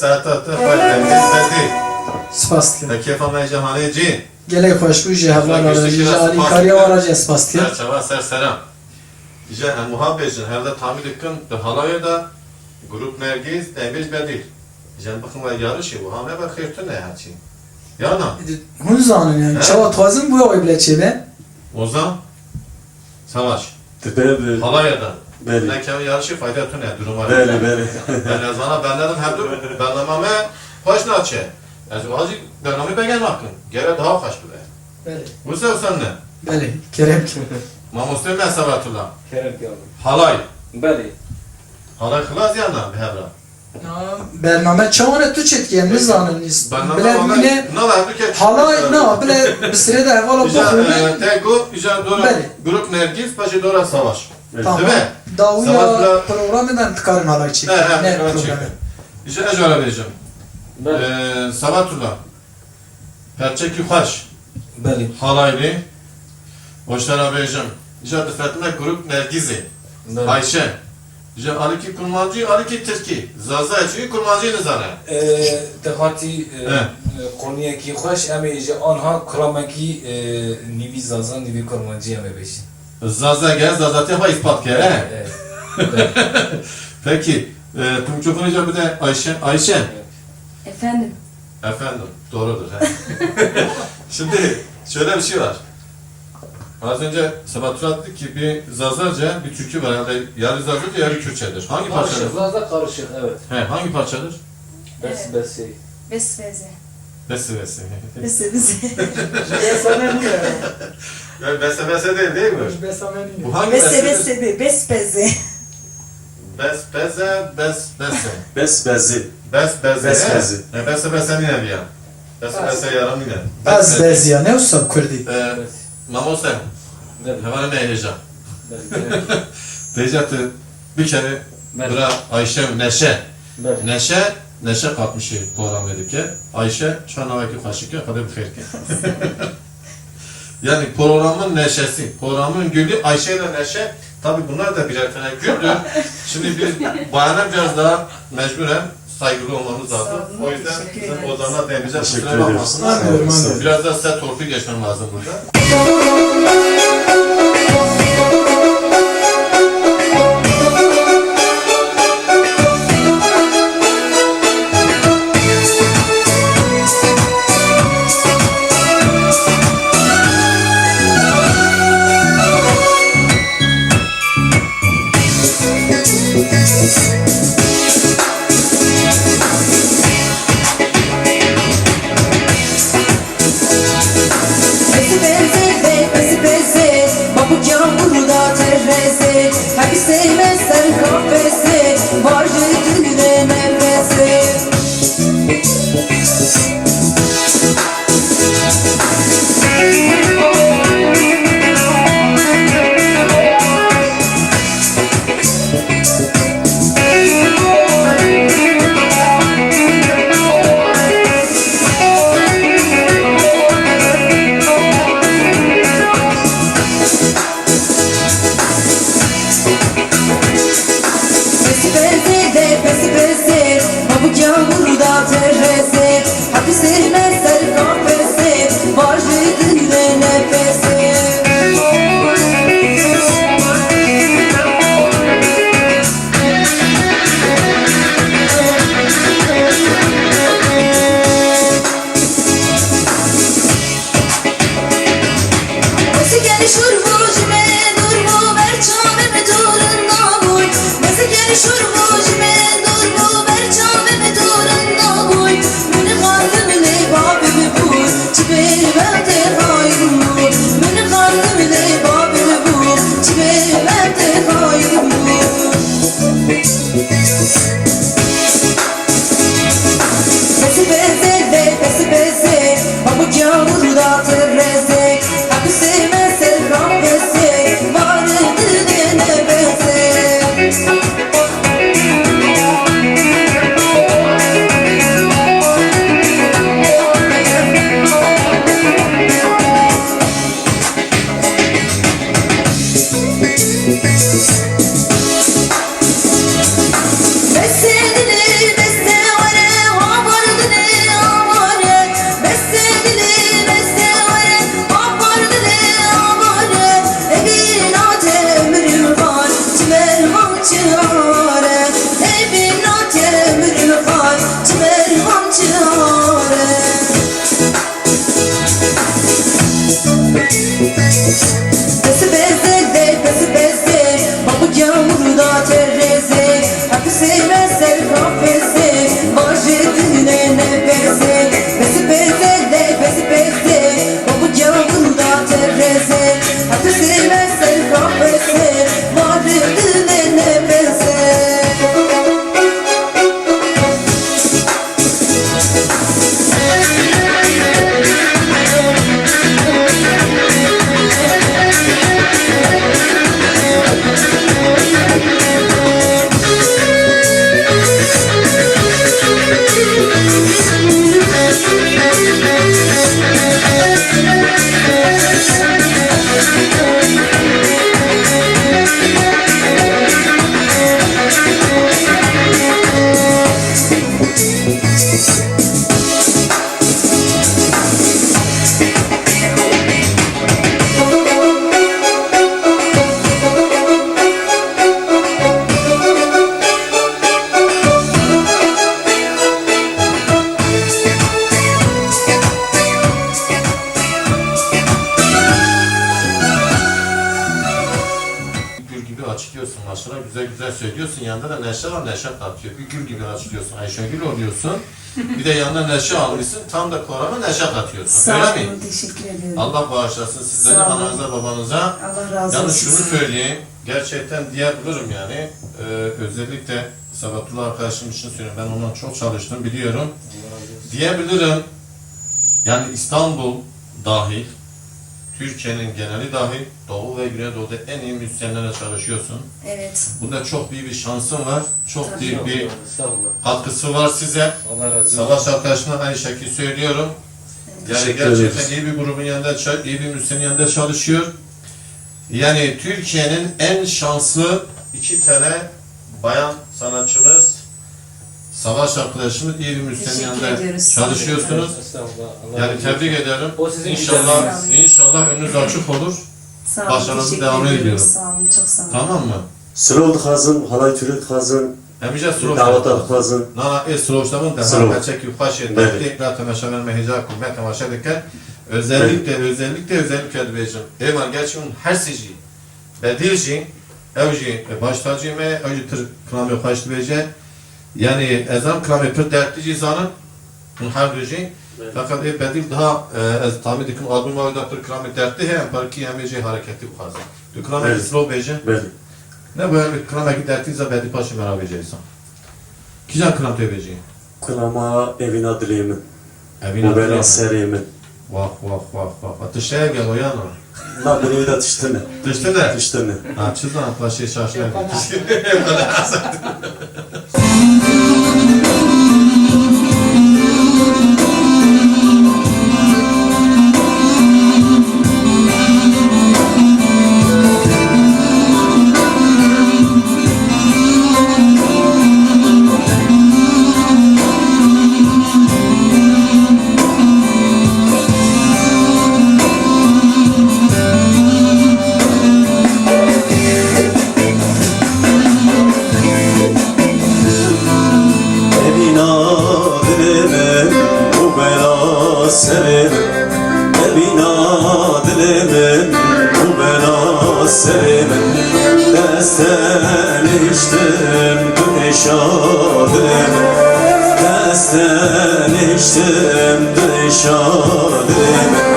Saeta te xweş, Nergîz Bedî. Spas dikim. Te kêfa me ji hanê cî. Gelek xweş bû, ji hevala re jî, ji alîkariya we re jî spas dikim. Ser çava, ser seran. Ji em wiha bêjin, her de tamî dikin, di halayê de grup Nergîz, Demîr Bedî. Ji em bixin we yarişê, wiha nebe xêr tune her çî. Ya na? Hûn zanin yani, he? Çawa dixwazin bu wê bile çêbe? Ozan? Savaş. Di ber, e, Halaya da. Belê. Ne kevin yarışê fayda tune duruma. Belê, belê. Ben ez vana ben dedim her dur bername me xweş naçe. Ez o hacî bername bege nakin. Gere daha xweş bibe. Belê. Wisa sen ne? Belê. Kerem ki. Mamoste me Sabatullah. Kerem ki abi. Halay. Belê. Halay xilas ya na bi hevra. Na, bername çawan e tu çêdikî, em nizanin. Bername bile wala, bîne, na, na, halay, na, bile bi sirê de hevala bixwîne. Îja, e, te got, îja dora, belê, grup Nergîz, paşê dora Savaş. Tamam. Değil mi? Dawiya programê de em dikarin halay çêkin. He, he, ne problemi. Îja ez wala bêjim. Belê. E, Sabatullah. Perçekî xweş. Belê. Halayî. Hoştara bêjim. Îja difetine grup Nergîzê. Belê. Ayşe. Ji alikî kurmancî, alikî tirkî. Zaza ye, çi kurmancî nizane. Ee, te hatî, e, he, e, koniyekî xweş, em ê ji anha kuramekî, e, nîvî zaza, nîvî kurmancî em ê bêjin. Zaza gel, zazatî xwe îspat kere. Evet, evet. Peki, e, tu mikrofonu ca bide Ayşe. Ayşe. Evet. Efendim? Efendim, doğrudur, he. Şimdi şöyle bir şey var. Az önce Sebahatullah dedi ki bir Zazaca bir türkü var. Herhalde yarı Zazaca, yarı Kürtçedir. Hangi parçadır? Karışık, Zaza karışık, evet. He, hangi parçadır? Bes, evet, besi. Bes beze. Besi besi. Besi besi. Besame niye? Yani bese bese değil, değil mi? Besame niye? Bu hangi bese? Bese bese değil, bes beze. Bes beze, bes bese. Bes bezi. Bes beze. Bes bezi. Ne bese bese niye bir ya? Bese bese yaram niye? Bes bezi ya, ne usta Kürdi? Ee, mamoste. Hemen ne heyecan. Teyze bir kere bira Ayşe Neşe. Belê. Neşe, Neşe katmışı programı dike. Ayşe, çanavaki kaşıkı, kadar bir xêr ke. Yani programın neşesi, programın gülü Ayşe ile Neşe. Tabii bunlar da birer tane güldür. Şimdi biz bayana biraz daha mecburen saygılı olmamız lazım. Sağ olun, teşekkür ederiz. O yüzden bizim Ozanlar da bize kusura bakmasınlar. Anlıyorum, anlıyorum. Biraz da size torpil geçmem lazım burada. Pese pese, pese pese, babuk yağmurda terrese, hepsi mesel kafese, vardı dünde nefese. Pesi pesi de pesi pesi, babuk yağmurda terresi, hapis elime ser kafesi, var yüzünde nefesi. Wesî gelî şûr bû ji me dûr bû, ber çavê min dûrin nabûy. Wesî gelî şûr bû ji me dûr bû, ber çavê min dûrin nabûy. Min xwarin lê bavê min bû, çi bê wextê xayîn bû. Min xwarin lê bavê min bû, çi bê wextê xayîn bû. Besi beze be, besi beze, pamuk yağmurda terreze, hapise mesel kafese, var dilde nefese. Söylüyorsun, yanında da neşe var, neşe katıyor. Bir gül gibi açılıyorsun, Ayşegül oluyorsun. Bir de yanına neşe almışsın, tam da programa neşe katıyorsun. Sağ Öyle olun, mi? Teşekkür ediyorum. Allah bağışlasın sizleri, Sağ olun. Ananıza, babanıza. Allah razı Yalnız olsun. Şunu söyleyeyim, gerçekten diyebilirim yani, e, özellikle Sabatullah arkadaşım için söylüyorum. Ben onunla çok çalıştım, biliyorum. Diyebilirim, yani İstanbul dahil, Türkiye'nin geneli dahil, Doğu ve Güneydoğu'da en iyi müzisyenlerle çalışıyorsun. Evet. Bunda çok büyük bir şansın var. Çok Tabii. büyük bir Sağ olun. katkısı var size. Allah razı olsun. Savaş arkadaşına aynı şekilde söylüyorum. Evet. Yani Teşekkür gerçekten ederiz. iyi bir grubun yanında, ça- iyi bir müzisyenin yanında çalışıyor. Yani Türkiye'nin en şanslı iki tane bayan sanatçımız, Savaş arkadaşımız, iyi bir müzisyenin Teşekkür yanında ediyoruz. çalışıyorsunuz. Estağfurullah, Allah Yani razı olsun. tebrik ederim. O sizin İnşallah, güzelliğiniz. inşallah önünüz açık olur. Sağ olun, Başarınızın teşekkür devamını ediyorum. diliyorum. Sağ olun, çok sağ olun. Tamam mı? Sırol dixwazim, halay Türk dixwazim, Hemîca Siroj daweta dixwazim. dixwazim. Na, na, ê Siroj de min de Siroj. ha, keçekî xweş ê Belê. dertê, bira temaşeverên me hêja ku me temaşe dikin. Özellikle, Belê. özellikle, özellikle dibêjim. Ê van gerçi hûn her sê jî. Bedîl jî, ew jî, e, baş tacî me, ew jî pir kilamê xweş dibêje. Yanî ez em kilamê pir dertlî jî zanim. Hûn her du jî. Belê. Feqet ê Bedîl daha, e, ez tahmîn dikim albûma wê de pir kilamê dertlî heye, em parkî em ê jê hareketî bixwazin. Tu kilamekî Belê. slow bêje. Belê. Ne bu yani kilamekî dertlî za Bedîl paşê me ra bêje insan. Kîjan kilam tê bêjî? Kilama Evîna dilê min. Evîna Û bela dilê min. serê min. Wah, wah, wah, wah, wah. Tu şeye gel o yana. Na, binê wî de tiştine. Tiştine? Tiştine. Ha, çi zan, paşê şaş nebî. Evîna dilê min û bela serê min. Evîna dilê min û bela serê min. Dest te nehiştim tu êşa dilê min. Dest te nehiştim tu êşa dilê min.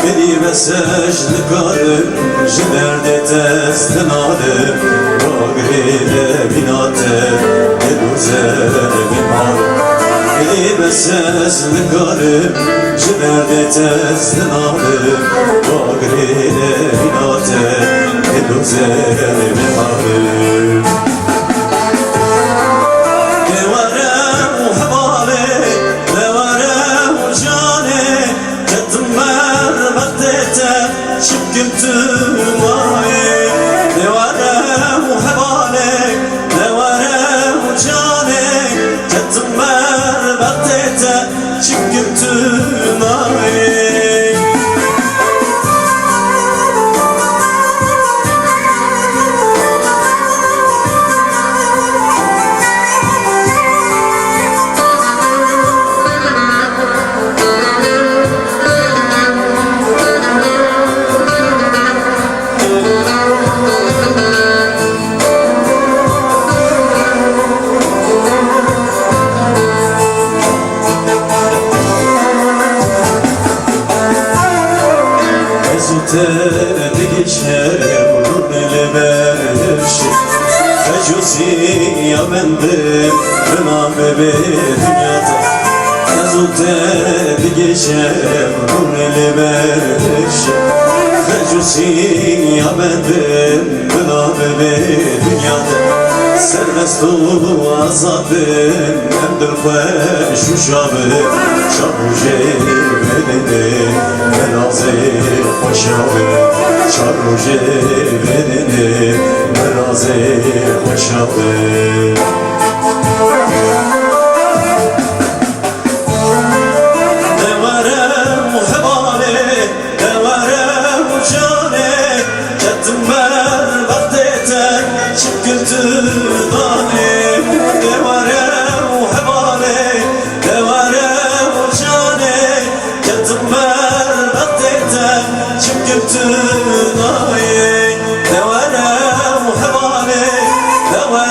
Êdî bes ez nikarim ji derdê te ez dinalim. Bagirê evîna te dil û zerê min malim. Êdî bes ez nikarim ji derdê te ez dinalim. Bagirê evîna te dil û zerê min malim. Ê were û hevalê, ê were û canê, ketim ber bextê te, çimkin tu mayê. Ê were û hevalê, ê were û canê, ketim ber bextê te, çimkin tu mayê. Ez û te digihîşin rûnê li ber hirşê. Xecûsî ya min bi, bi navê vê dinya de. Ez û te digihîşin rûnê li ber hirşê. Xecûsî ya min bi, Bila vê dinya de serbest û azad bin, em dilxweş û şa bin. Şa rojê vê dinê, me razê xweşa bin. Şa rojê vê dinê, me razê xweşa bin. De were û hevalê, de were û canê, ketim ber bextê te, çimkin tu danê. De were û hevalê, de were û canê, ketim ber bextê te, çimkin tu danê. De were û hevalê, de were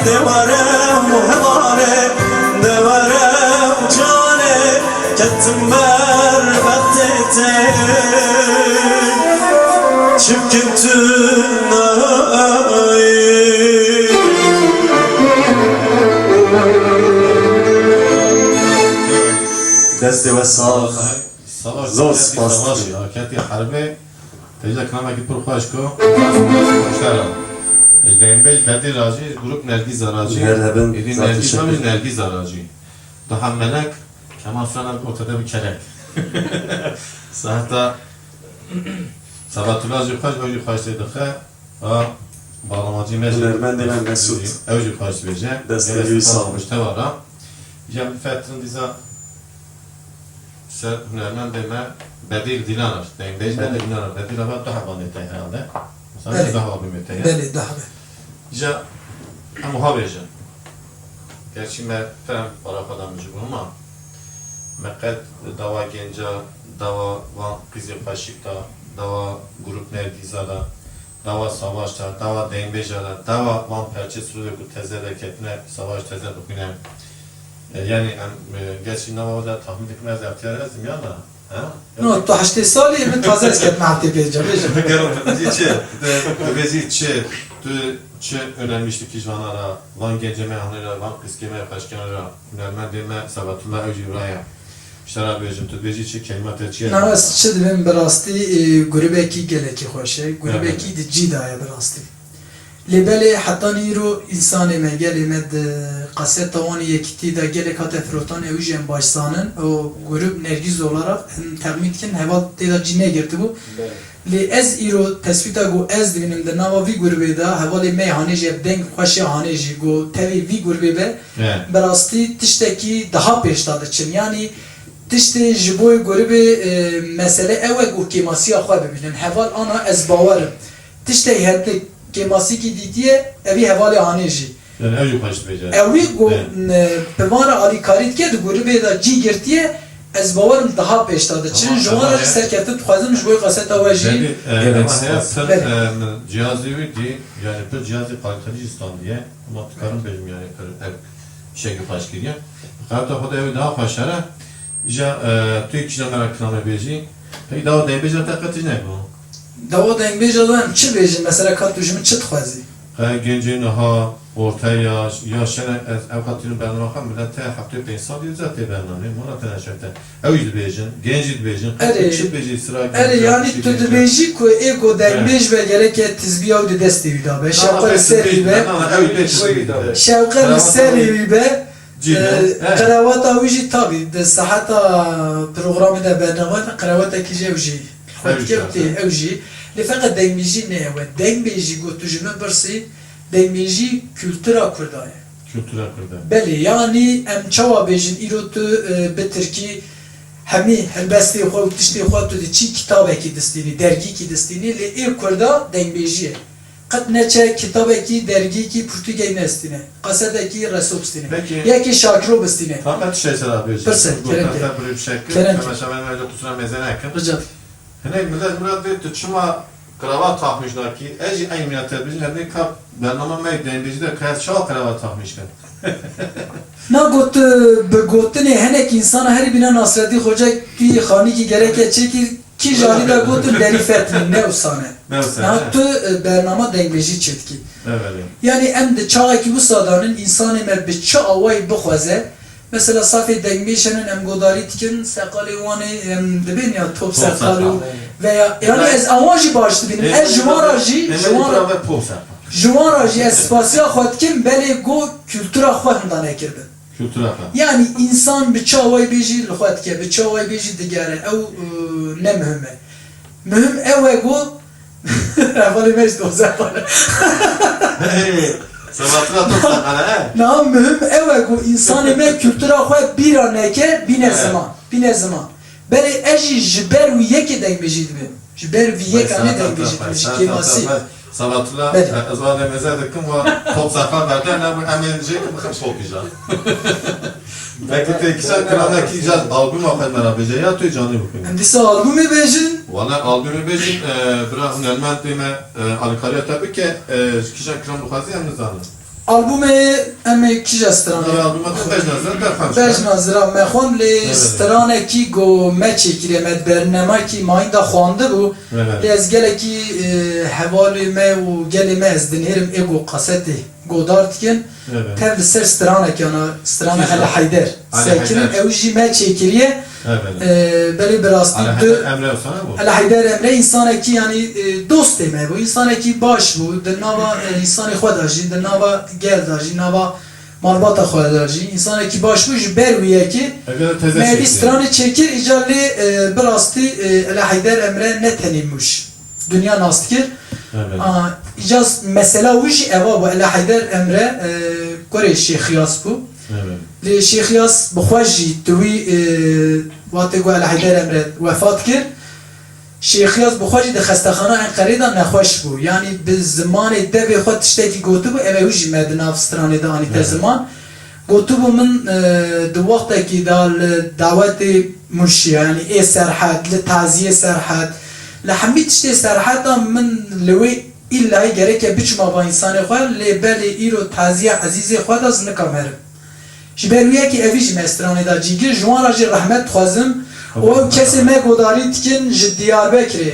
Dewarê û hevalê, dewarê û canê, ketim ber bextê te, çimkin tu nayê. Destê we sax. Savaş, Zor spas. Savaş ya, ketî herbê. Teyza kilamekî pir xweş ko. Xweşdar e. Ji Dembêj Bedî ra jî, grup Nergîza ra jî. Her hebin, Êdî zaten Nergîza şekil. Jî, Nergîza ra jî. Daha melek, Kemal Sunal ortada bir kelek. Saeta Sebatullah jî xweş, ew jî xweş tê dixe. A, bağlamacî me jî. Hunermendê me Mesut. Ew jî xweş dibêje. Destê wî sağ be. Teva ra. Cem Fetrin dîsa ser hunermendê me Bedîl Dîlan a. Deng Bedîl Dîlan a. Bedîl a du hebanê te herhalde. Mesela Belê. Du heba bimê te ye. Belê, du hebe. Ja em wiha bêjin. Gerçî me pir em para xwe da min ji bo, ama me qet dawa genca, dawa van qîzê xweşik da, dawa grup Nergîza da, dawa Savaş da, dawa Dengbêja da, dawa van perçê sirûvê ku teze derketine, Savaş teze dixwîne. E, yanî em, e, gerçî nava da tahmin dikim ez extiyar ez im ya na? Ha? No, tu heştê salî, min taze ez ketime heftê pênca, bêje. Gelo tu dibêjî çi? Tu, tu dibêjî çi? Tu çi önermişlikî ji vana ra, van gencê me hanê ra, van qîzkê me xweşkan ra, hunermendê me Sebatullah ew jî vira ye. Ji te ra bêjim, tu dibêjî çi? Kelîma te çi ye? Na, ez çi dibêm, bi rastî, e, grûbekî gelekî xweş e. Grûbekî Evet. Di cî de ye bi rastî. Lê belê hetanî îro însanê me, gelê me di qaseta wan ê yekîtî de gelek hate firotan, ew jî em baş zanin. Û grûp Nergîz olarak em texmîn dikin, heval tê de cî negirtibû. Belê. Lê ez îro teswîta ku ez dibînim di nava vî grûbê de hevalê me yê hanê jî, ev deng xweş ya hanê jî ku tevî vî grûbê be, He. bi rastî tiştekî daha pêş de diçin. Yanî tiştê ji bo grûbê, e, mesele ew e ku kêmasiya xwe bibînin. Heval ana ez bawer im. Tiştek hete kêmasîkî dîtiye, evî hevalê hanê jî. Yani ew jî xweş dibêje. Ewî ku, Evet. e, bi van re alîkarî dike, di grûbê de cî girtiye, ez bawer im daha pêş de diçin. Ama Ji wan re ama jî he- serkeftin dixwazim ji bo qaseta we jî. Belê, e, Evet, ama heya spas. pir, Belê. e, min cihazê wî dî, yani pir cihazê kaliteli jî standiye. Ama dikarim bêjim yani pir ev şekil xweş kiriye. Qeweta xwe de ew daha xweş here. Îja, e, tu kîja me re kilamê bêjî. Peki dawa Dengbêja te qet tişt negot? Dawa Dengbêja de em çi bêjin? Mesela ka tu ji min çi dixwazî? Qe gencê niha, orta yaş, ya şene ez ev qet tînim bernama xwe, millet te heftê pênc sal yê zat tê bernamê, mala te neşefte. Ew jî dibêjin, genc jî dibêjin, qe Erê, tu çi dibêjî sira erê, genca, yanî çi tu genca? Dibêjî ku ê ku dengbêj be gereke tizbiya wî di destê wî de be. Na, Şewqe na, li serî wî be. Na, na, ew bê tizbî de. Şewqe li serî wî be. Cî be. Ee, He. Qerewata wî jî tabî di seheta programê de bername de qerewatekî jî ew jî xwe Ew dike jî, û tê he. Ew jî. Lê feqet dengbêjî ne ew e. Dengbêjî ku tu ji min pirsî, dengbêjî kultura Kurda ye. Kultura Kurda. Belê, yanî em çawa bêjin îro tu, e, bi tirkî hemî helbestê xwe û tiştê xwe tu diçî kitabekî distînî, dergîkî distînî, lê ê Kurda dengbêjî ye. Qet neçe kitabekî, dergîkî pirtûkekî nestîne. Qasetekî reso bistîne. Peki. Yekî şakiro bistîne. Tam ez tiştek ser bêjim. Pirse, Gotin kerem te ke. Birê bi şekil, Kerem ke. Temaşevanên me qusura mêze nekin. Rica dikim. Hinek millet mira dê tu çima kravat takmiş nakî? Ez jî eynî mira te bêjim. Her ne ka bernama me dengbêjî de ka ez çawa kravat takmiş kin? Na got, bi gotinê hinek însana herî bîna Nasreddîn Xoca tu yê xanîkî gereke çêkî. Kî ji alî de gotin derî fetlî, ne wisa ne. Ne wisa ne. Niha tu, e, bernama dengbêjî çêdikî. Evet. Yanî em di çaxekî wisa danin, însanê me bi çi awayî bixwaze, mesela safê dengbêj henin, em godarî dikin, seqalê wan ê, em dibên ya top Top seqal û seqal. Veya, yanî Veya ez awan jî baş dibînim. Ê, Ez ji wan re jî, ê, ji wan re, ê, top seqal. Ji wan re jî ez spasiya xwe dikim, belê go kultura xwe hinda nekiribin. Kultura xwe. Yanî însan bi çi awayî bêjî li xwe dike, bi çi awayî bêjî digere, ew, e, ne muhim e. Muhim ew e ku hevalê me ji doze xwe. Hey, sebatira to seqala, he? Niha muhim ew e ku însanê me kultura xwe bîra neke, bîne Evet. ziman, bîne ziman. Belê ez jî ji ber wî yekê dengbêjî dibêm. Ji ber vî yeka ne dengbêjî dibêm, ji kêmasî. Sabatullah, Belê. e, ez wan mêze dikim, wa top sefa berde, ne bu em ê jê kim xim pokî ja. Belkî te kîsa kilamekî ja albuma xwe me ra bêje ya tu canî bixwîne. Em dîsa albumê bêjin? Wala albumê bêjin, e, bira hunermendê me, e, alîkariya te bike, e, ji kîjan kilam dixwazî em nizanin. Albûmê em ê kîja stranê? Navê albûma te Bejna Zira, Derfan Bejna Zira me xwend, lê Evet. stranekî ku me çêkiriye, me di bernamakî mayîn de xwendibû. Evet. Lê ez gelekî, e, hevalê me û gelê me ez dinêrim ê ku kasetê godar dikin. Evet. Tev li ser stranekî ana, strana Kîja? Hele Heyder. Hele Sekirin, Heyder. Ew jî me çêkiriye. Evet. E, belê bi rastî Hele du- Heyder Emre wisa bû? Hele Heyder Emre însanekî, yanî, e, dostê me bû, însanekî baş bû, di nava, e, însanê xwe de jî, di nava gel de jî, nava malbata xwe de jî însanekî baş bû, ji ber wî yekê Ev ya teze me vî çekti. stranê çêkir, îcar lê, e, bi rastî, e, Hele Heyder Emre ne tenê Mûş. Dinya nas dikir. Evet. A, îca mesela wî jî eva bû, Ela Heyder Emre, e, kurê Şêx Yas bû. Evet. Lê Şêx Yas bi xwe jî di wî, e, wextê ku Ela Heyder Emre wefat kir, Şêx Yas bi xwe jî di xestexana Enqerê de nexweş bû. Yanî bi zimanê devê xwe tiştekî gotibû, ev ê wî jî me di nav stranê de anîte Evet. ziman. Gotibû min, e, di wextekî de li dawetê Mûşiya, yanî ê Serhed, li taziyê Serhed, li hemî tiştê Serhed de min li wê îllayî gereke biçima va însanê xwe, lê belê îro taziya ezîzê xwe de ez nikam herim. Ji ber wî yekê evî jî me stranê de cî girt, ji wan re jî rehmet dixwazim û ew kesê me godarî dikin ji Diyarbekirê.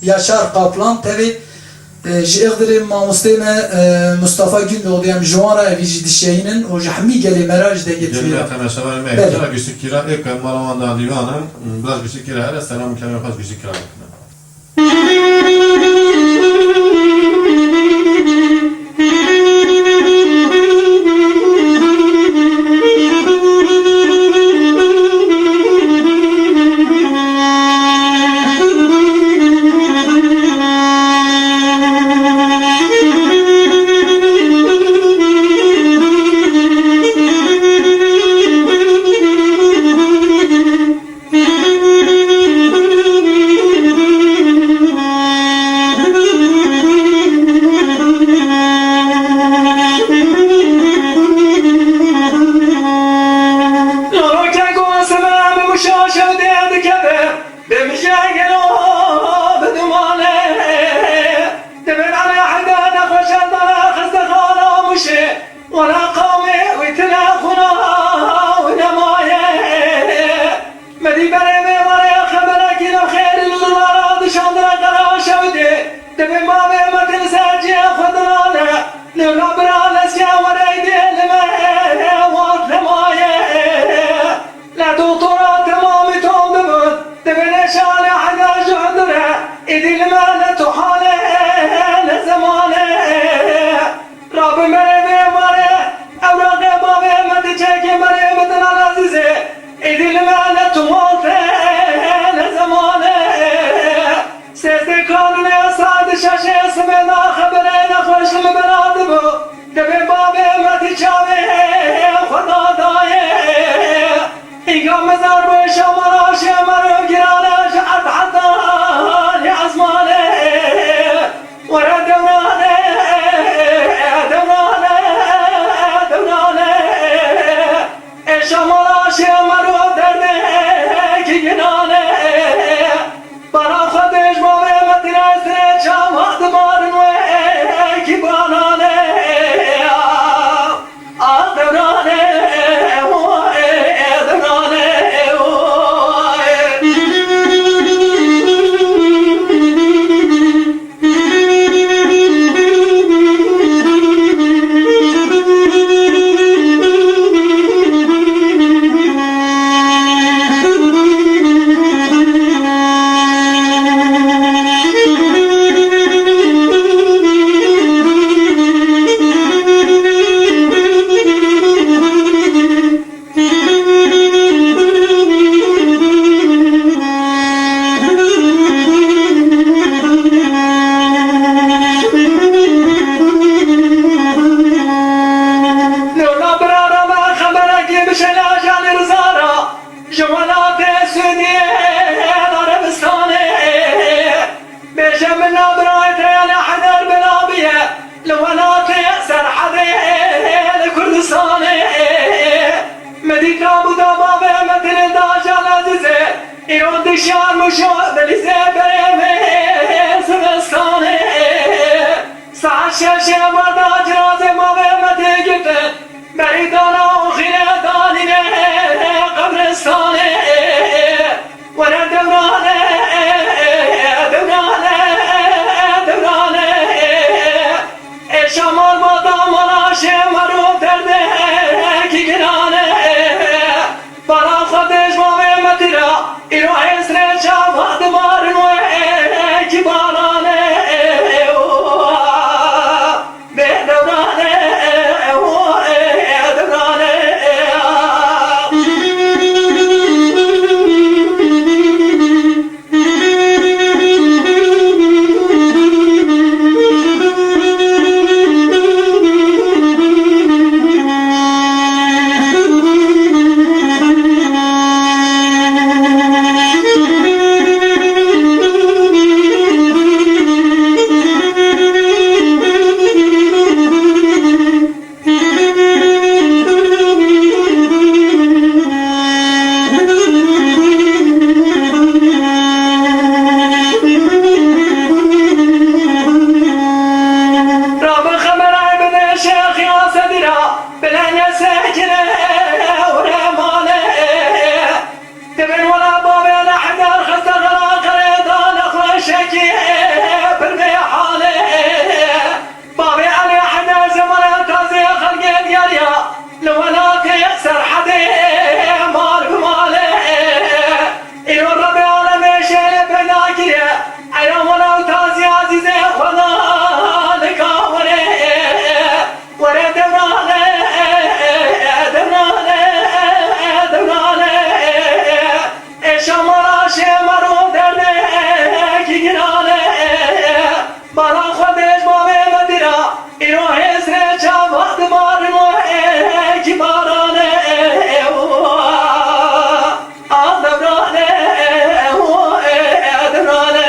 Yaşar Kaplan, tevî, e, ji Îxdirê mamostê me, e, Mustafa Gündoğdu, em ji wan re evî jî dişeyînin û ji hemî gelê me re ji dengê Gelê me temaşevanê me Belê. Kira Güçlü Kira, ê ku em mala wan da dîvan in, biraz Güçlü Kira here, selam û kerem xwe ji Güçlü Kira bikine. Wala qawmê wî tine xwina wî nemaye. Me dî berê vê warê xeberekî li xêr li zilana dişandine qera şewitê. Dibê bavê me til ser cihê xwe dilane. Lê na bira lezge wereydê li me wat nemaye. Le doktora temamî tom dibin. Dibê neşane heda ji hundir e. Îdî li me ne tu hale ne zemane. Rabim berê vê mare, ewraqê bavê me diçekê merê min dinan ezîzê. Êdî li me ne tu wate ne zemane. Sêzdê kanûnê sar di şeşê simê da xeberê nexweş li bera dibû. Dibê bavê me di çavê xwe da dayê. Hînga mezar bû şamara şê mero girane ji erd heta li ezmanê. Were dewrane, dewrane, dewrane. Ê şamala şê mero derdekî ginane. Bara xwe dêj bavê me tire sirê çawa dibarin wê kî banane. A dewrane, o, e, e, dewrane, o, e. Lewla birara me xeberekî bişêne janê rizara ji welatê Sûdiyê Erebistanê. Bêje min nabirayê te Elî Heyder Belabiye li welatê Serhedê li Kurdistanê. Me dît nabûda bavê me dilê da can ezîzê. Îro dişar Mûşo dilîzê berê me zivistanê. Saet şeşê warda cirazê bavê me Têgirtin, berî dana û xîrê danîne qebristanê. Were dewrane, dewrane, dewrane. Ê şamar mata mala şê mero derdekî girane. Bara xwe dêj bavê me tira, îro hêsrê çava dimarin wekî barane. Bê dewrane, dewrane. Rabbi xemeray bide şêxî Asedî ra, bile nesekine were mane. Dibin wela bavê Elî Heyder xiste xela qirê dane xweşekî pir bê halê. Bavê Elî Heyder zemana tazê xelkê digeriya li welatê Serhedê mal bi malê. Îro Rebê alemê şêrê peyda kiriye, eyra wela û tazî azîzê xwe da li kawerê. Were dewrane, dewrane, dewrane. Ê şamara şê mero derdekî girane. Bara xwe dêj bavê me dira, îro hêsrê çava dibarin wekî barane. A dewrane, dewrane.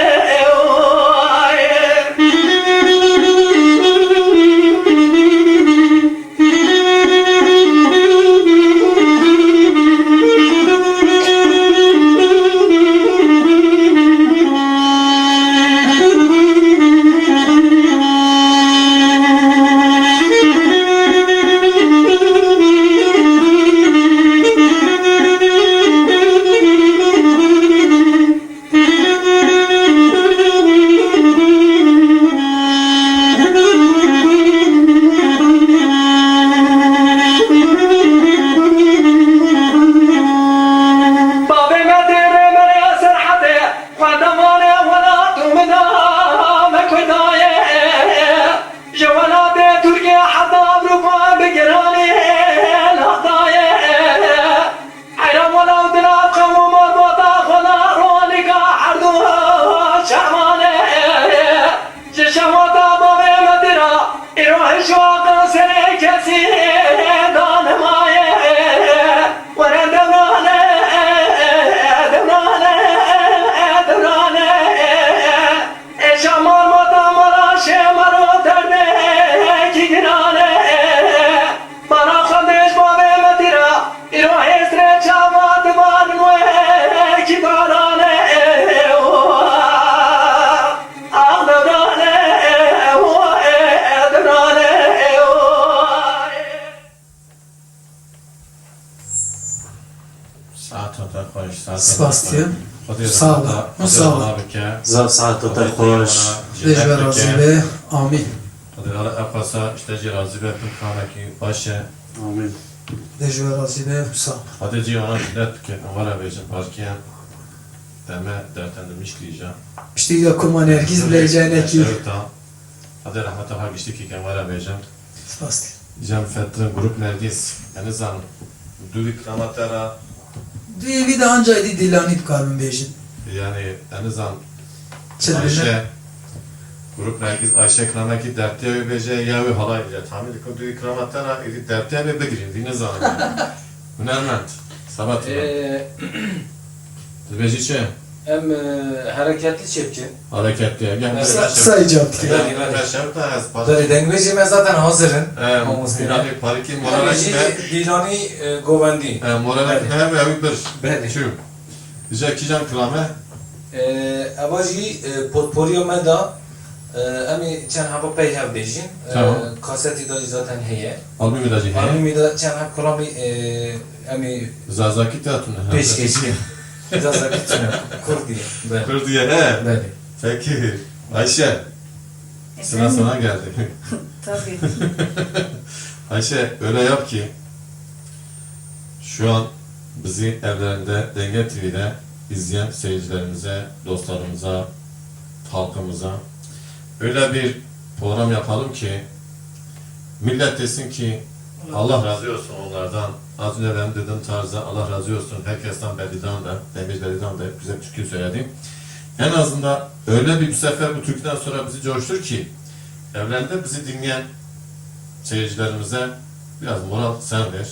Bavê me dê rê me rê Serhedê, xwendevanê welat û min a me Kurda ye. Ji welatê Tirkiye heta Ewropa bi giranî ladaye. Heyran wela û dila qewm û malbata xwe da ronika herdu çavanê. Ji şewata bavê me dira, îro hiş û aqil serê kesî da nemaye. Were dewrane, dewrane, dewrane. Ê şamar mata mara şê mero derdekî girane. Bara xwe dêj bavê me dira, îro hêsrê çava dibarin wekî barane. Ah dewrane, dewrane. Saeta te xweş, saeta te xweş. Spas dikim. Xwedê rehmeta, Xwedê rana bike. Zaf saeta te xweş. Xwedê ji we razî be. Amîn. Xwedê Teala ev qasa ji te jî razî be, tu kamekî baş e. Amîn. Xwedê ji we razî be. Sağ ol. Xwedê cîhana cinet bike, em were bêjin parkiyan. Deme dertendimiş kirîja. Piştî ya kuma Nergîz bileyce nekî. Xwedê rehmeta ha giştî kike, em were bêjin. Spas. Cem Fetrin, Grup Nergîz, ez nizanim. Dûvî kirama te ra. Dûvî de anca êdî dîlanî dikarin bêjin. Yani, ez nizanim. Çi dibêjin? Ayşe, Grup Nergîz, Ayşe kiramekî dertê wê bêje, ya wê halay bêje. Tahmin dikim dûvî kirama te ra êdî dertê wê bigirîn, vî nizanim yani. Hunermend, Sabahattin. Ee, Dibêjî çi? Em, e, hereketli çêbikin. Hereketli, gel. Sa-, sa icab dike. Belê, belê. Belê, dengvêjê me zaten hazir in. Em, Mamoste. Dîlanî parîkî, moralek me. Dîlanî, e, govendî. Em, moralek me ve ew bir. Belê. Çi? Dije kîjan kilame? E, eva jî, e, potporiya me da, Ee, em ê çend heba pey hev bêjin. Ee, Tamam. Kasetî de zaten heye. Albumî de jî heye. Albumî de çend heb kuramî, ee, em ê Zazakî te hatine, ha? Pêşkêş kirin. Zazakî çine. Kurdî ye. Belê. Kurdî ye, he? Belê. Peki. Ayşe. Sıra Efendim? sana geldi. Tabii. Ayşe, öyle yap ki şu an bizi evlerinde Denge T V'de izleyen seyircilerimize, dostlarımıza, halkımıza öyle bir program yapalım ki millet desin ki Allah razı olsun onlardan. Az önce benim dediğim tarzda Allah razı olsun herkesten, Bedri'den de, Demir Bedri'den de güzel bir türkü söyledi. En azından öyle bir, bu sefer bu türküden sonra bizi coştur ki evlerinde bizi dinleyen seyircilerimize biraz moral sen ver.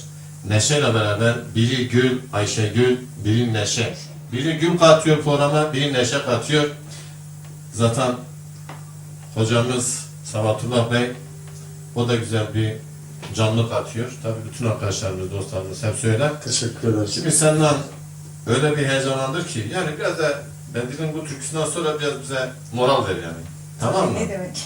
Neşeyle beraber biri gül, Ayşegül, biri neşe. Biri gül katıyor programa, biri neşe katıyor. Zaten hocamız Sabatullah Bey, o da güzel bir canlı katıyor. Tabii bütün arkadaşlarımız, dostlarımız hep öyle. Teşekkür ederiz. Şimdi senden öyle bir heyecanlandır ki, yani biraz da Bedri'nin bu türküsünden sonra biraz bize moral ver yani. Tamam mı? Ne demek?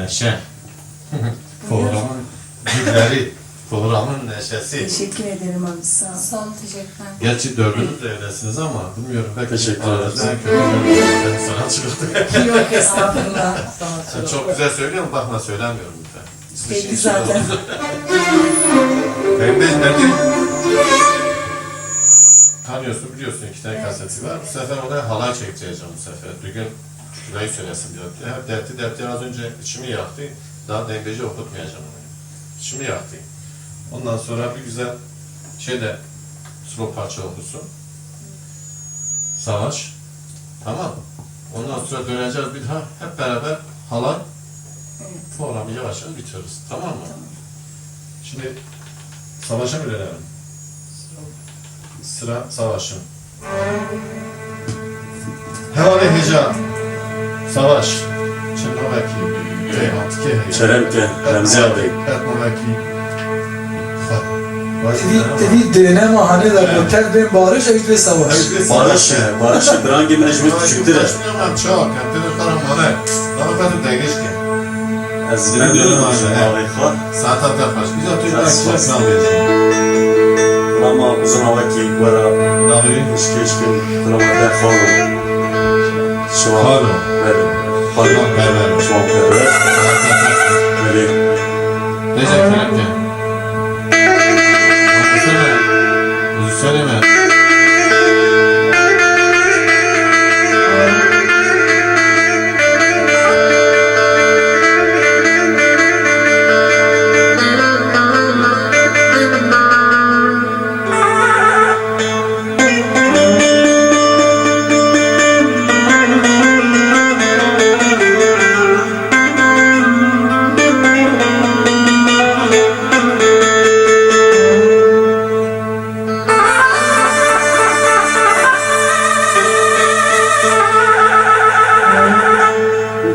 Neşe. Programın gülleri, programın neşesi. Teşekkür ederim abi, sağ ol. Sağ olun, teşekkürler. Gerçi dördünüz de öylesiniz ama bilmiyorum, belki Teşekkür ederiz. Arazdan kötü bir sanatçılık. Yok, estağfurullah. Sen çok güzel söylüyorsun, bakma, söylemiyorum lütfen. Sizin Belli için zaten. Benim de, benim de tanıyorsun, biliyorsun, iki tane Evet. kaseti var. Bu sefer ona halay çektireceğim bu sefer. Bir gün Tülay'ı söylesin biraz. Hep dertli dertli, az önce içimi yaktı. Daha dembeci okutmayacağım onu. İçimi yaktı. Ondan sonra bir güzel şey de, slow parça okusun. Savaş. Tamam. Ondan sonra döneceğiz bir daha. Hep beraber halay Evet. programı yavaş yavaş bitiririz. Tamam mı? Tamam. Şimdi Savaş'a mı dönelim? Sıra Savaş'ın. Hevalê hêja Savaş. Çend navekî rêmantikê heye. Kerem ke, Remziya Bey. Qet navekî. Xwe. Tivî, tivî dêne ma hanê de Evet. goter bên Barış, ew dê Savaş. Ew dê Savaş. Barış e, Barış e, birangê me ji min Barış küçüktir e. Barış ne, em çawa kem, têde xwe re mane. Lava xwe tu degişke. Ez vê Memnun dönüm oldum abi, abi. Saata te xweş. Îca tu Ders belki xweş. Çek nabêjî. Lama uzun hava ki wera Navê? Eşke eşke. Lama de xalo. Şivan. Xalo. Beri. Xalo. Şivan Perver. Şivan Perver. Beri. Neyse, kerem ke. Söyle. Söyleme.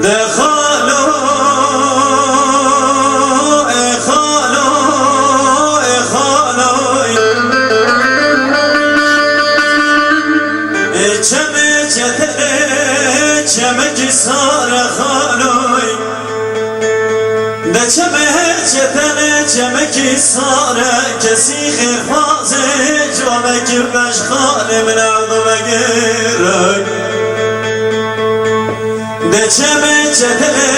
De xalo, e xalo, e xalo. E çemê çetele, çemekî sare xalo. De çemê çetele, çemekî sare, kesî xêrxwazê, civabekî beş xalê min ewdo vegire. De çemê çetele,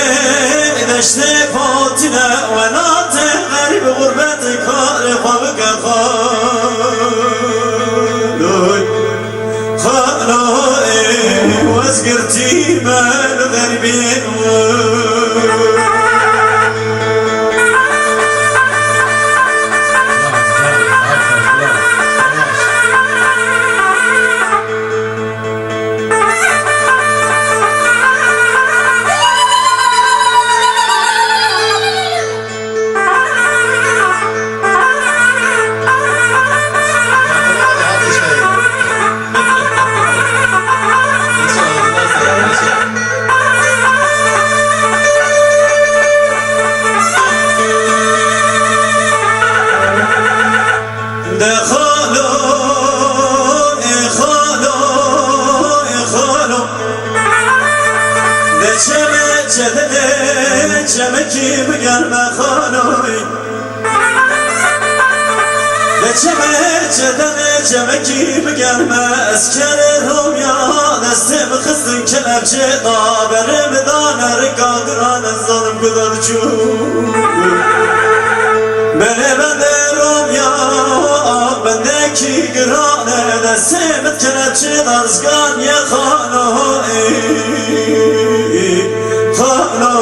deştê Fatîne, welatê xerîb, xurbetê karê xwe bike xaloy. Xaloy, wezgirtî me li xerîbên we. De xalo, e xalo, e xalo. De çemê çetele, çemekî bigerme xaloy. De çemê çetele, çemekî bigerme, ez kerê Romya, destê min xistin kelepçê da, berê min dane rika giran, ez zanim ku de diçû. Belê bendê Romya, bendekî giran e, destê min kelepçê da, rizgan ye xalo, ê, xalo,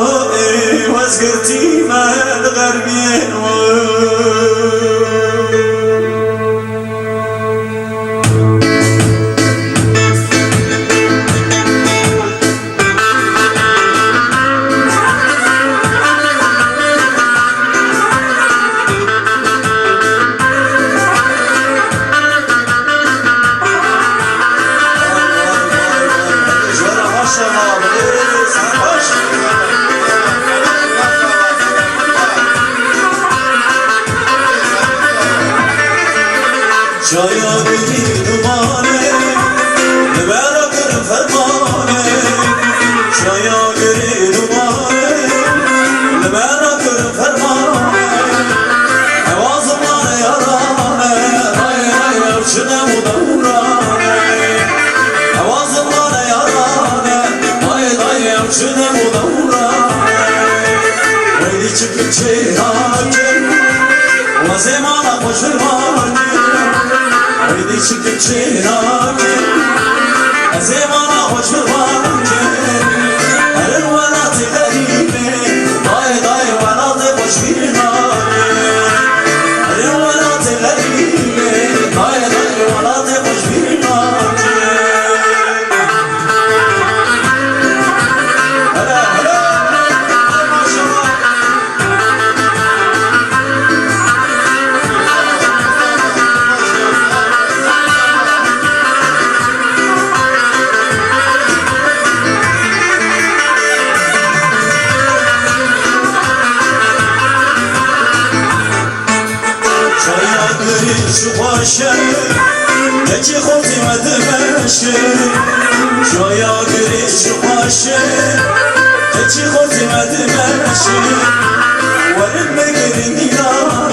ê, wezgirtî me li xerbiyên we. Çaya girî dumanê, li bera kirin fermanê. Çaya girî dumanê, Çikil çênake, wezê mala xwe ji vir nake. Êdî çikil çênake, ez ê mala xwe ji vir nake. Herin welatê xerîbê, dayê, dayê, welatê xwe ji vir nake. Herin welatê xerîbê, dayê, dayê, welatê xwe ji vir nake. Hele, hele, hele, maşallah. Çaya girê çi xweş e, keçê xortê me dimeşe. Çaya girê çi xweş e, keçê xortê me dimeşe. Werin bigirin nîna.